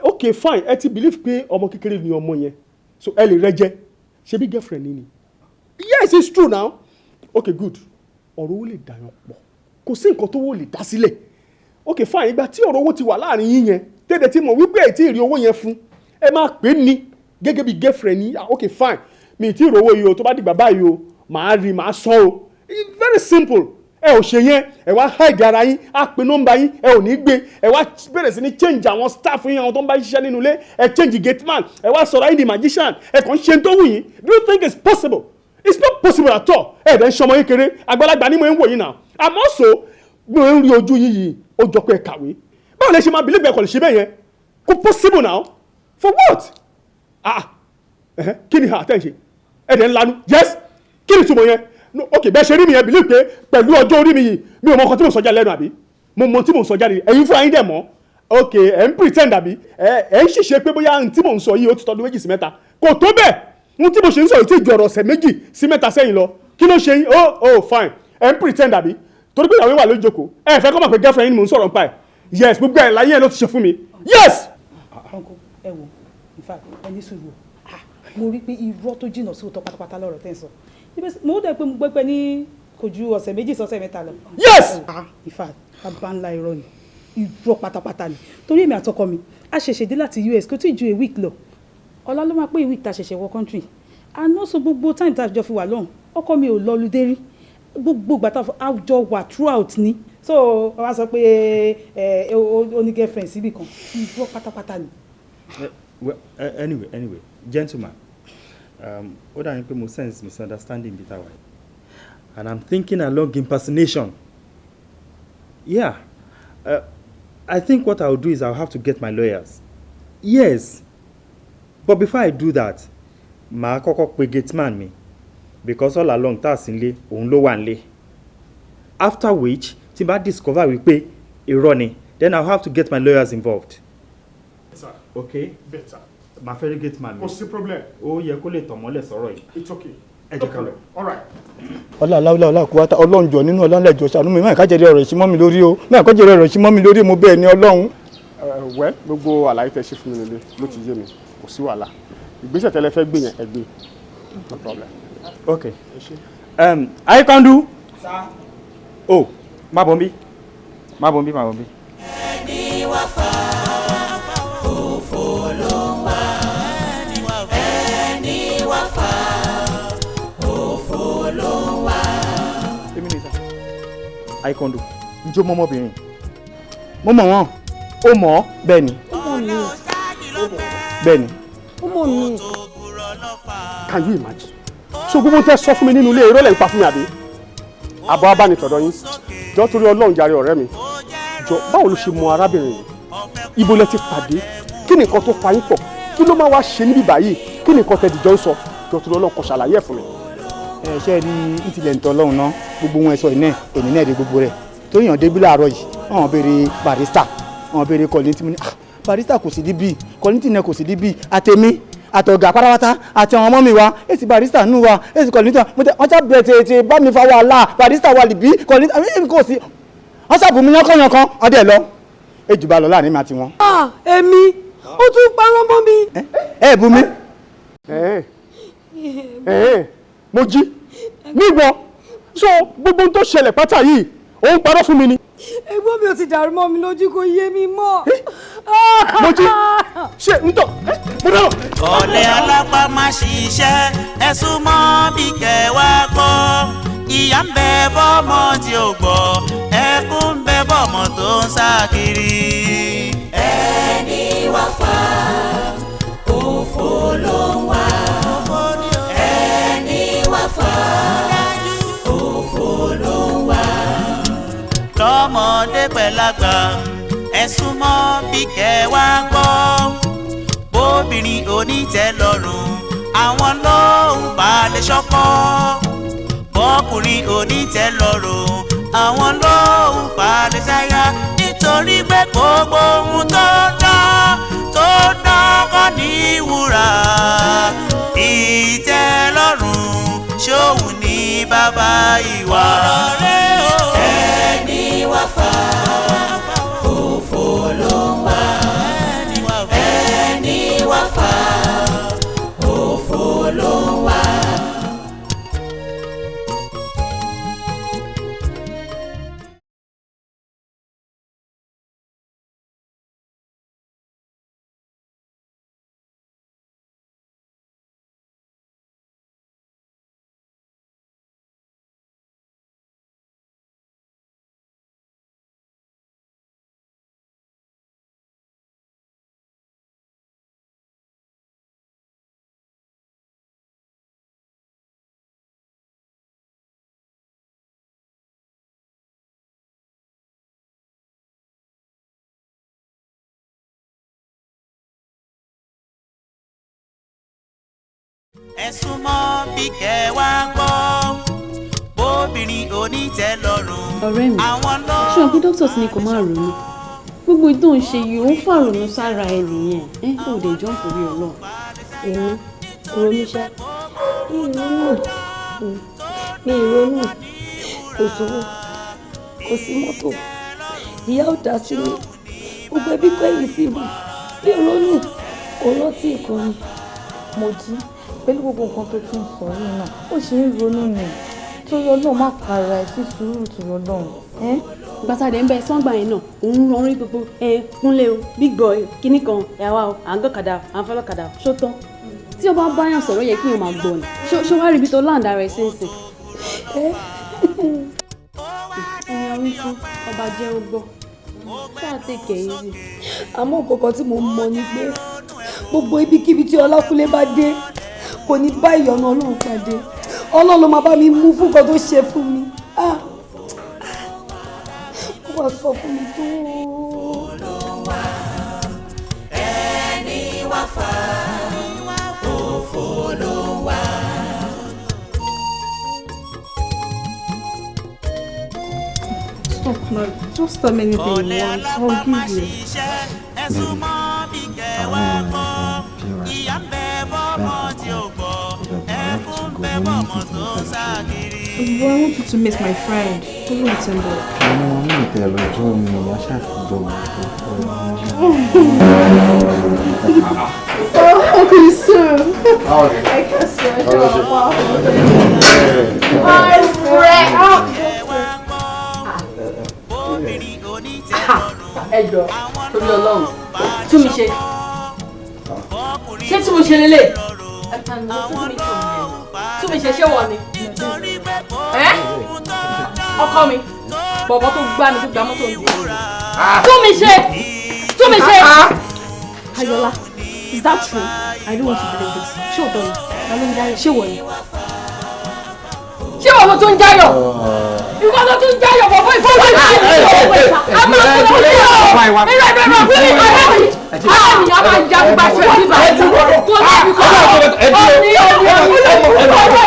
okay, fine, ẹ ti believe pé ọmọ kékeré ni ọmọ yẹn, so ẹ lè rẹ́jẹ. Ṣebí girlfriend ni? Yes, it's true now. Okay, good. Ọ̀rọ̀ owó lè dàyàn pọ̀, kò sí nǹkan tó wò lè dá sílẹ̀. Okay, fine. Ìgbà tí ọ̀rọ̀ owó ti wà láàrin yín yẹn, tẹ́lẹ̀ tí mọ̀ wípé ẹ̀ tí ì rí owó yẹn fún, ẹ máa pè é ní gẹ́gẹ́ bí girlfriend ní, "Ah, okay, fine, mi ì tí ì rówó yìí o, tó bá dìgbà báyìí o, màá rí, màá san o." It's very simple. Ẹ ò ṣe yẹn, ẹ wá hide ara yín, á pe nọ́mbà yín, ẹ ò ní gbé. Ẹ wá bẹ̀rẹ̀ sí ní change àwọn staff yín, àwọn tó ń bá ṣiṣẹ́ nínú ilé. Ẹ change gate man, ẹ wá sọ̀rọ̀ ayé di magician, ẹ kàn ń ṣe tó wù yín. Do you think it's possible? It's not possible at all. Ẹ dẹ̀ ń ṣọmọ yín kéré, àgbàlagbà ni mo ń wò yín náà. Àmọ́ so bí mo ń rí ojú yín yìí, ó jọ pé ẹ kàwé. Báwo lẹ ṣe máa believe ẹ kò lè ṣe bẹ́ẹ̀ yẹn? Kò possible now. For what? Ah, ẹ̀hẹ́, kí ni àtẹ̀ ń ṣe? Ẹ dẹ̀ ń lanu. Yes, kí ni ìtumọ̀ yẹn? No, ok, bẹ́ẹ̀ ṣe rí mi yẹn, believe pé pẹ̀lú ọjọ́ orí mi yìí, mi ò mọ nǹkan tí mo sọ jáde lẹ́nu, àbí mo mọ tí mo sọ jáde? Ẹ̀yin fúnra yín dẹ̀ mọ̀. Ok, ẹ̀ ń pretend, àbí ẹ̀ ń ṣìṣe pé bóyá n tí mò ń sọ yìí, ó ti tọdún 2 sí 3. Kò tó bẹ́ẹ̀. N tí mo ṣe ń sọ yìí tí ju ọ̀rọ̀ ọ̀sẹ̀ 2 sí 3 sẹ́yìn lọ. Kí ló ṣe yín? Oh, fine, ẹ̀ ń pretend, àbí torí pé ìyàwó yín wà lójú jókòó, ẹ fẹ́ kọ́ mọ̀ pé girlfriend yín ni mò ń sọ̀rọ̀ nípa ẹ̀. Yes, gbogbo ẹ̀ láyé ẹ̀ ló ti ṣe fún mi. Yes. Uncle, ẹ wo, in fact, ẹ ní sùúrù. Ah, mo rí pé irọ́ tó jìnnà sí òótọ́ pátápátá lọ́rọ̀ tẹ́ ń sọ. Mo dẹ̀ pé mo gbọ́ pé ní kò ju ọ̀sẹ̀ 2 sọ́sẹ̀ 3 lọ. Yes. Ah, in fact, bàbá ńlá irọ́ ni, irọ́ pátápátá ni, torí èmi àtọkọ mi a ṣẹ̀ṣẹ̀ dé láti US, kò tí ì ju a week lọ. Ọ̀la ló máa pé a week tá a ṣẹ̀ṣẹ̀ wọ country. And also, gbogbo time tá a jọ fi wà lọ́hùn, ọkọ mi ò lọ holiday rí. Gbogbo ìgbà tá a jọ wà throughout ni. So wọ́n á sọ pé ẹ ó ní girlfriend síbì kan, irọ́ pátápátá ni. Well, anyway, gentleman, ó dà ní pé mo sense misunderstanding bí táwa yìí, and I'm thinking along impersonation. Yeah, I think what I'll do is I'll have to get my lawyers. Yes, but before I do that, màá kọ́kọ́ pe gate man mi, because all along tá a sì ń lé, òun ló wà nílé. After which, tí n bá discover wípé irọ́ ni, then I'll have to get my lawyers involved. Sir. Okay. Better. Màá fẹ́ rí gate man mi. Kò sí problem. Ó yẹ kó lè tàn mọ́lẹ̀ sọ̀rọ̀ yìí. It's okay. Ẹ jẹ́ ká lọ. All right. Ọlá aláwọlá ọlá kúwátá, Ọlọ́run jọ nínú ọlá ńlẹjọ, ṣàánú mi, máa kájẹrẹ ọ̀rọ̀ ìṣímọ́ mi lórí o, máa kájẹrẹ ọ̀rọ̀ ìṣímọ́ mi lórí, mo bẹ́ẹ̀ ni Ọlọ́run. Wẹ́, gbogbo àlàyé tẹ́ ṣe fún mi nílé ló ti yé mi, kò sí wàhálà. Ìgbésẹ̀ tẹ́lẹ̀ fẹ́ gbé yẹn, ẹ gbé, no problem. Okay. Aikandu. Oh, má bọ̀ nbí. Má bọ̀ nbí, má bọ̀ nbí. Ẹni wá fà òfò ló ń wá, ẹni wá fà òfò ló ń wá. Èmi ni sir. Aikandu, ǹjẹ́ o mọ ọmọbìnrin? Mo mọ̀ wọ́n. Ó mọ̀ ọ́? Bẹ́ẹ̀ ni. Ó mọ̀ mí. Bẹ́ẹ̀ ni. Ó mọ̀ mí. Can you imagine? So gbogbo tẹ́ sọ fún mi nínú ilé, irọ́ lẹ̀ ń pa fún mi, àbí? Àbọ̀ abánitọ̀dọ̀ yín jọ, torí Ọlọ́run jàre, ọ̀rẹ́ mi, jọ, báwo ló ṣe mọ arábìnrin yìí? Ibo lẹ ti pàdé? Kí ni nǹkan tó pa yín pọ̀? Kí ló máa wá ṣe níbí báyìí? Kí ni nǹkan tẹ́ dìjọ́ ń sọ? Jọ, torí Ọlọ́run, kó ṣàlàyé ẹ̀ fún mi. Ẹ ṣe rí ní tilẹ̀ ń tọ́ Ọlọ́run náà, gbogbo wọn sọ iná èmi náà rí gbogbo rẹ̀ tó yàn débí láàárọ̀ yìí. Wọ́n béèrè Barrister, wọ́n béèrè Kollington. Mo ní, "Ah, Barrister kò sí níbí, Kollington náà kò sí níbí." Àtẹ̀mí àtọ̀gà pátápátá àti àwọn ọmọ mi wa, èsì Barrister nù wa, èsì Kollington. Mo tẹ wọ́n ṣá bẹ̀rẹ̀ tètè bá mi fa wàhálà, Barrister wà níbí, Kollington àmì kò sí. Wọ́n ṣàbùnmí yánkanyànkan, ọdẹ lọ ejù bá lọ láàrin mi àti wọn. Ah, èmi, ó tún parọ́ mọ́ mi. Ẹ bú mi. Mo jí nígbọ́. So gbogbo ohun tó ṣẹlẹ̀ pátá yìí, òun parọ́ fún mi ni. Ẹ̀gbọ́n mi, ò ti dàrú mọ́ mi lójú, kò yé mi mọ́. Mo jí ṣe ń tọ́ mo dáná. Ọ̀lẹ alápá má ṣiṣẹ́, ẹ súnmọ́ bí kẹwàá gbọ́. Ìyà ń bẹ fọ́mọ tí ò gbọ́, ẹkún ń bẹ fọ́mọ tó ń sá kiri. Ẹni wá fà òfò ló ń wá, ẹni wá fà òfò ló ń wá. Lọ́mọdé pẹ̀lágbà, ẹ súnmọ́ bí kẹwàá gbọ́. Bóbìnrin onítẹ̀lọ́rùn, àwọn ló ń falẹ̀ ṣọ́kọ́. Bọ́kùnrin onítẹ̀lọ́rùn, àwọn ló ń falẹ̀ ṣáyà, nítorí pé gbogbo ohun tó dán tó dán kọ́ ní wúrà. Ìtẹ́lọ́rùn ṣóhun ní bàbá ìwà. Ẹni wá fà òfò ló ń wá, ẹni wá fà òfò ló ń wá. Ẹ súnmọ́ bí kẹ́ wá gbọ́, bóbìnrin onítẹ̀lọ́rùn. Ọ̀rẹ́ mi, àwọn ló ṣé o pé dókítà ti ní kó má ronú? Gbogbo ìtò ń ṣe yìí, ó ń fàrònú sára ẹ nìyẹn. Ẹ ò dé jọ́ nítorí Ọlọ́run. Èmi ronú ṣá? Mi ì ronú, mi ì ronú. Kò sówó, kò sí mọ́tò, ìyá ò dá sí mi, gbogbo ẹbí kẹ́yìn sí mi. Mi ò ronú, kò rántí ìkànnì. Mo jí pẹ̀lú gbogbo nǹkan tó tún sọ yìí náà, ó ṣe ń ronú ni. Torí Ọlọ́run, má para ẹ̀ sí sùúrù, torí Ọlọ́run. Gbàtàdé ń bẹ sọ́ngbà yẹn náà, òun rọrí gbogbo ẹ kúnlé o, big boy kíní kan ẹ̀wà o, à ń gọ́kadà, à ń fọlọ́kadà, ṣó tán? Tí o bá báyàn sọ̀rọ̀, yẹ kí o máa gbọ́ ni. Ṣó wá rí ibi tó láǹdà rẹ̀ sínsìn? Ẹ̀yin awí fún ọba jẹ́ ó gbọ́, ṣáà take it easy. Àmọ́ nǹkan tí mo mọ̀ ni pé gbogbo ibikíbi tí Ọlákúnlé bá dé, kò ní bá ìyọ́nú Ọlọ́run pàdé. Ọlọ́run ló máa bá mi mú fún nǹkan tó ṣe fún mi. Ah, ó wàá sọ fún mi tó. Ẹni wá fà òfò ló ń wá. Stop now. Just tell me anything you want. I'll give you. Ẹ súnmọ́ bí kẹ́ wá gbọ́, ìyá ń bẹ fọ́mọ tí ò gbọ́, ẹkún ń bẹ fọ́mọ tó ń sá kiri. But I want you to meet my friend. Follow it and go. Àwọn ọmọ mi tẹ̀ lọ́jọ́ mi, ìyá ṣàtijọ́ wà tó Oh, okay, soon. How are you? I can see How are you? Wow. My friend. Ẹ jọ, torí Ọlọ́run, tún mi ṣe. Ṣé tí mo ṣe lélẹ̀? Tún mi ṣe, ṣé wọ ni? Ẹ́ ọkọ mi, bọ̀bọ̀ tó gbá mi, tó gbá mọ́tò mi. Tún mi ṣe, tún mi ṣe. Ayọ̀lá, is that true? I don't want to believe this. Ṣé òótọ́ ni? Ta ló ń jáyọ̀? Ṣé wọ ni? Ṣé wọ́n ló tún ń jáyọ̀? Ìwọ ló tún ń jáyọ̀, bọ̀bọ̀ ìfowópamọ́ ìṣe. A máa ń sọ fún ọ. Irọ́, irọ́, irọ́, wíwí ọ̀rẹ́ mi. Àwọn ènìyàn máa ń jagun bá ṣe bíbá. Tó ní ibi kan. Ó ní ọ̀rẹ́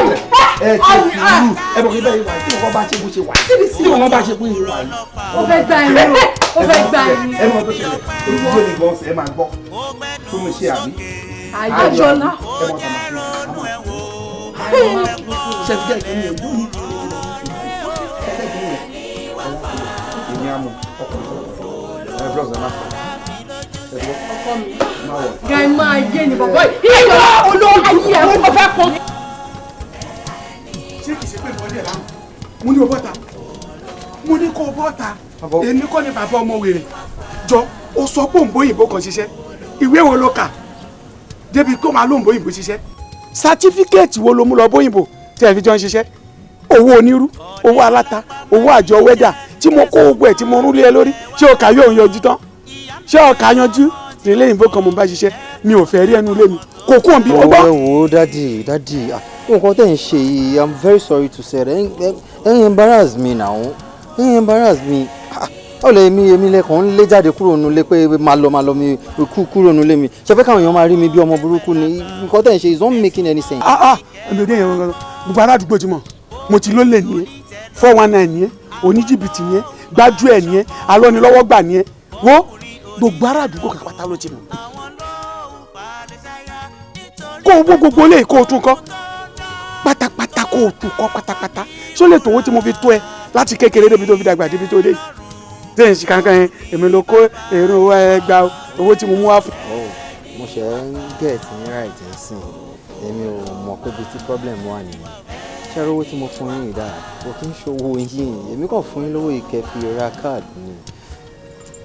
mi. Ẹ ti sùúrù, ẹ bọ̀ kí bẹ́ẹ̀ wà tí wọ́n bá ṣe bó ṣe wà, tí wọ́n bá ṣe bó ṣe wà yìí. Ó fẹ́ gba ẹ̀rín o, ó fẹ́ gba ẹ̀rín. Ẹ mọ̀ tó ṣẹlẹ̀, olùdíje mi gan ẹ máa gbọ́ fún mi ṣe àbí. Ayọ̀lá. Ẹ mọ̀ sọ̀rọ̀ ṣe fi jẹ́ ìkíni ẹ̀ wú èmi àmọ̀ ọkùnrin ẹ bros ẹ má fọ ẹ bọ́ Ọkọ mi. má wọ̀. Gàì máa yé ni bọ̀bọ̀ yìí. Ìwọ olórí ayé ẹ̀ kò fẹ́ pọn. Ṣé kìí ṣe pé ìwọlé ẹ̀ lánàá? Mo ní o bọ́ta, mo ní kó o bọ́ta. Èmi kọ́ ni bàbá ọmọ wèrè jọ. O sọ pé òǹbó òyìnbó kan ṣiṣẹ́, ìwé wo ló kà débi kó máa lóǹbó òyìnbó ṣiṣẹ́? Sátífíkẹ́ẹ̀tì wo ló mú lọ bóyìnbó tí ẹ fi jọ ń ṣiṣẹ́? Owó onírú, owó aláta, owó àjọ wẹ́dà tí mo kó gbogbo ẹ̀ tí mo rún lé ẹ lórí, ṣé o kà yóò yanjú tán? Ṣé o kà yanjú? Ilé òyìnbó kan mo bá ṣiṣẹ́, mi ò fẹ́ rí ẹnu ilé mi kò kú òǹbí ọgbọ́n. Ẹ wo, daddy, daddy, ah, nǹkan tẹ̀ ń ṣe yìí, I'm very sorry to say, ẹ ń embarrass me now, ẹ ń embarrass me. Ah, ó lè mi èmi lẹ́kàn ń lé jáde kúrò nulẹ̀ pé máa lọ, máa lọ, mi kú kúrò nulẹ̀ mi. Ṣe fẹ́ káwọn èèyàn máa rí mi bí ọmọ burúkú ni? Nǹkan tẹ̀ ń ṣe is not making any sense. Ah ah, ẹni òde yẹn, gbogbo aládùúgbò ti mọ̀ mo ti lólè nìyẹn, 419 nìyẹn, oníjìbìtì nìyẹn, gbájú ẹ̀ nìyẹn, alọ́nilọ́wọ́gbà nìyẹn. Wo, gbogbo aládùúgbò kàpátá ló ti mọ̀. Kó o wó gbogbo ilé, kó o tún kọ́ pátápátá, kó o tún kọ́ pátápátá. Ṣó lè tòwó tí mo fi tó ẹ láti kékeré débi tó fi dàgbà débi tó dé yìí? Tẹ́yìn sí kankan yẹn, èmi ló kó èrò ẹ gba owó tí mo mú wá fún. Oh, mo ṣe ń get ní right nsìn. Èmi ò mọ̀ pé ibi tí problem wà nìyẹn. Ṣé owó tí mo fún yín dáa kò kí ń ṣòwò yín? Èmi kàn fún yín lówó ìkẹ́ fi ra card ni.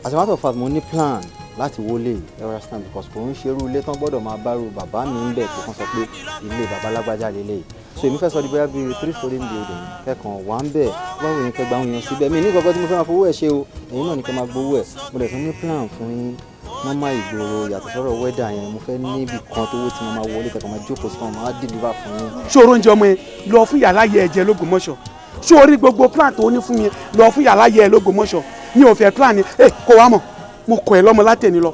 As a matter of fact, mo ní plan láti wọlé, you understand, because kò ń ṣerú ilé tán gbọ́dọ̀ máa bárò bàbá mi ń bẹ̀ tó kàn sọ pé ilé bàbá lágbájá lélẹ̀. So èmi fẹ́ sọ di bóyá bíi three story building kẹ́kàn wà ń bẹ̀, wọ́n wò yín kẹ́ gba àwọn èèyàn síbẹ̀. Mi ní kankan tí mo fẹ́ máa fowó ẹ̀ ṣe o, ẹ̀yin náà ní kẹ́ máa gbowó ẹ̀. Mo dẹ̀ tún ní plan fún yín nọ́mà ìgboro, yàtọ̀ sọ̀rọ̀ wẹ́dà yẹn. Mo fẹ́ níbi kan tó wó tí mo máa wọlé kẹ́kàn máa jókòó sí, kan máa deliver fún yín. Ṣòro oúnjẹ ọmọ yẹn lọ fún yàrá yẹ ẹ̀jẹ̀ lÓgbómọ̀ṣọ́. Ṣé orí gbogbo plan tó ní fún mi lọ fún yàrá yẹ ẹ lÓgbómọ̀ṣọ́? Mi ò fẹ́ plan ni ẹ kó wa mọ̀. Mo kọ̀ ẹ́ lọ́mọ látẹ̀ni lọ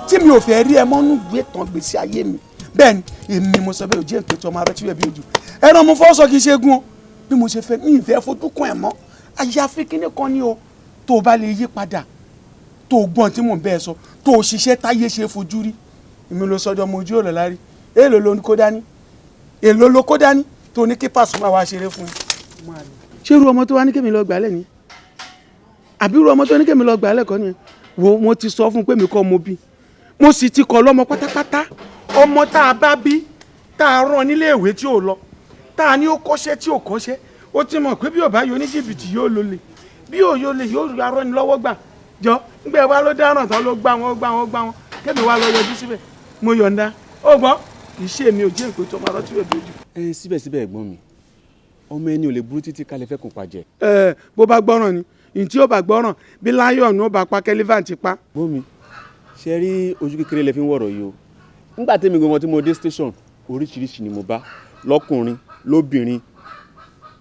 tí mi ò fẹ́ rí ẹ mọ́nú gbé tán gbèsè ayé mi. Bẹ́ẹ̀ ni èmi mo sọ bẹ́ẹ̀, ò jẹ́ ìpè tí ọmọ arẹ tí ó yẹ bí ojú ẹran mo fọ́ sọ kì í ṣe gún o. Bí mo ṣe fẹ́ mi ìfẹ́ fojú kún ẹ̀ mọ́, àyàfi kíní kan ní o, tó o bá lè yí padà, tó o gbọ́n tí mò ń bẹ́ẹ̀ sọ, tó o ṣiṣẹ́ táyé ṣe fojú rí. Èmi ló sọdọ̀ mo ojú ọ̀rọ̀ lárí. Èèlò ló kó dání, èèlò ló kó dání tó ní kí Pasuma wá ṣeré fún ẹ. Ṣé irú ọmọ tó wá ní kémi lọ gbàálẹ̀ ni, àbí irú ọmọ tó ní kémi lọ gbàálẹ̀ kọ́ ni? Wo, mo ti sọ fún un pé mi kọ́ mo bí, mo sì ti kọ́ lọ́mọ pátápátá. Ọmọ tá a bá bí, tá a rán nílé ìwé tí ò lọ, tá a ní ó kọ́ṣẹ́ tí ò kọ́ṣẹ́, ó ti mọ̀ pé bí ò bá yọ ní jìbìtì yóò lólè, bí ò yọ lè yóò arọ́ ni lọ́wọ́ gbà jọ. Ńgbẹ́ wa ló dáràn tán, ló gbá wọn, gbá wọn, gbá wọn, kémi wá lọ yọjú síbẹ̀. Mo yọ̀ǹda ó gbọ́, kì í ṣe èmi ò jẹ́ ìpè tó máa rọ́tí rẹ̀ lójú. Ẹ síbẹ̀síbẹ̀ ẹ̀gbọ́n mi, ọmọ ẹni ò lè burú títí kálẹ̀ fẹ́ kùn pàjẹ́. Ẹ bó bá gbọ́ràn ni, ntí ó bá gbọ́ràn bí láyọ̀nù ó bá pa kẹ́lífàǹtì pa. Ẹ̀gbọ́n mi, ṣe rí ojú kékeré lẹ fi ń wọ̀rọ̀ yìí o. Nígbà tẹ́mi gbọ́n tí mo dé station, oríṣiríṣi ni mo bá, lọ́kùnrin lóbìnrin,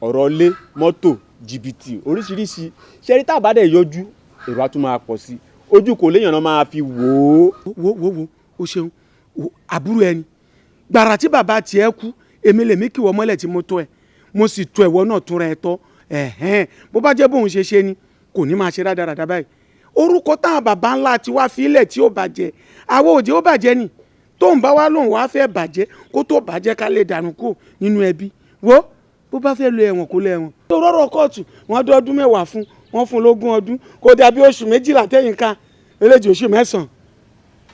ọ̀rọ̀ ilé, mọ́tò, jìbìtì, oríṣiríṣi. Ṣe rí tá a bá dẹ̀ yọjú, èrò á tún máa pọ̀ sí i, ojú kò léèyàn náà máa fi wò ó. Wo wo wo, o ṣeun àbúrò ẹni. Gbàrà tí bàbá tiẹ̀ kú, èmi lèmi kì wọ́n mọ́lẹ̀ tí mo tọ́ ẹ, mo sì tọ́ ẹ̀wọ́ náà túnra ẹ tọ́. Ẹ̀hẹ́n, bó bá jẹ́ bóun ṣe ṣe ni, kò ní máa ṣe rádaràda báyìí. Orúkọ táwọn bàbá ńlá ti wá fílẹ̀ tí ó bàjẹ́, àwọn òjò ó bàjẹ́ ni. Tóun bá wá lóun wá fẹ́ bàjẹ́, kó tó bàjẹ́ ká lè dànù kú nínú ẹbí. Wo, bó bá fẹ́ lọ ẹ̀wọ̀n, kó lọ ẹ̀wọ̀n. Tó rọ́rọ̀ kóòtù, wọ́n dọ́ ọdún 10 fún wọ́n, fún lógún ọdún, kó dàbí oṣù 12 tẹ́yìn ká eléjì, oṣù 9,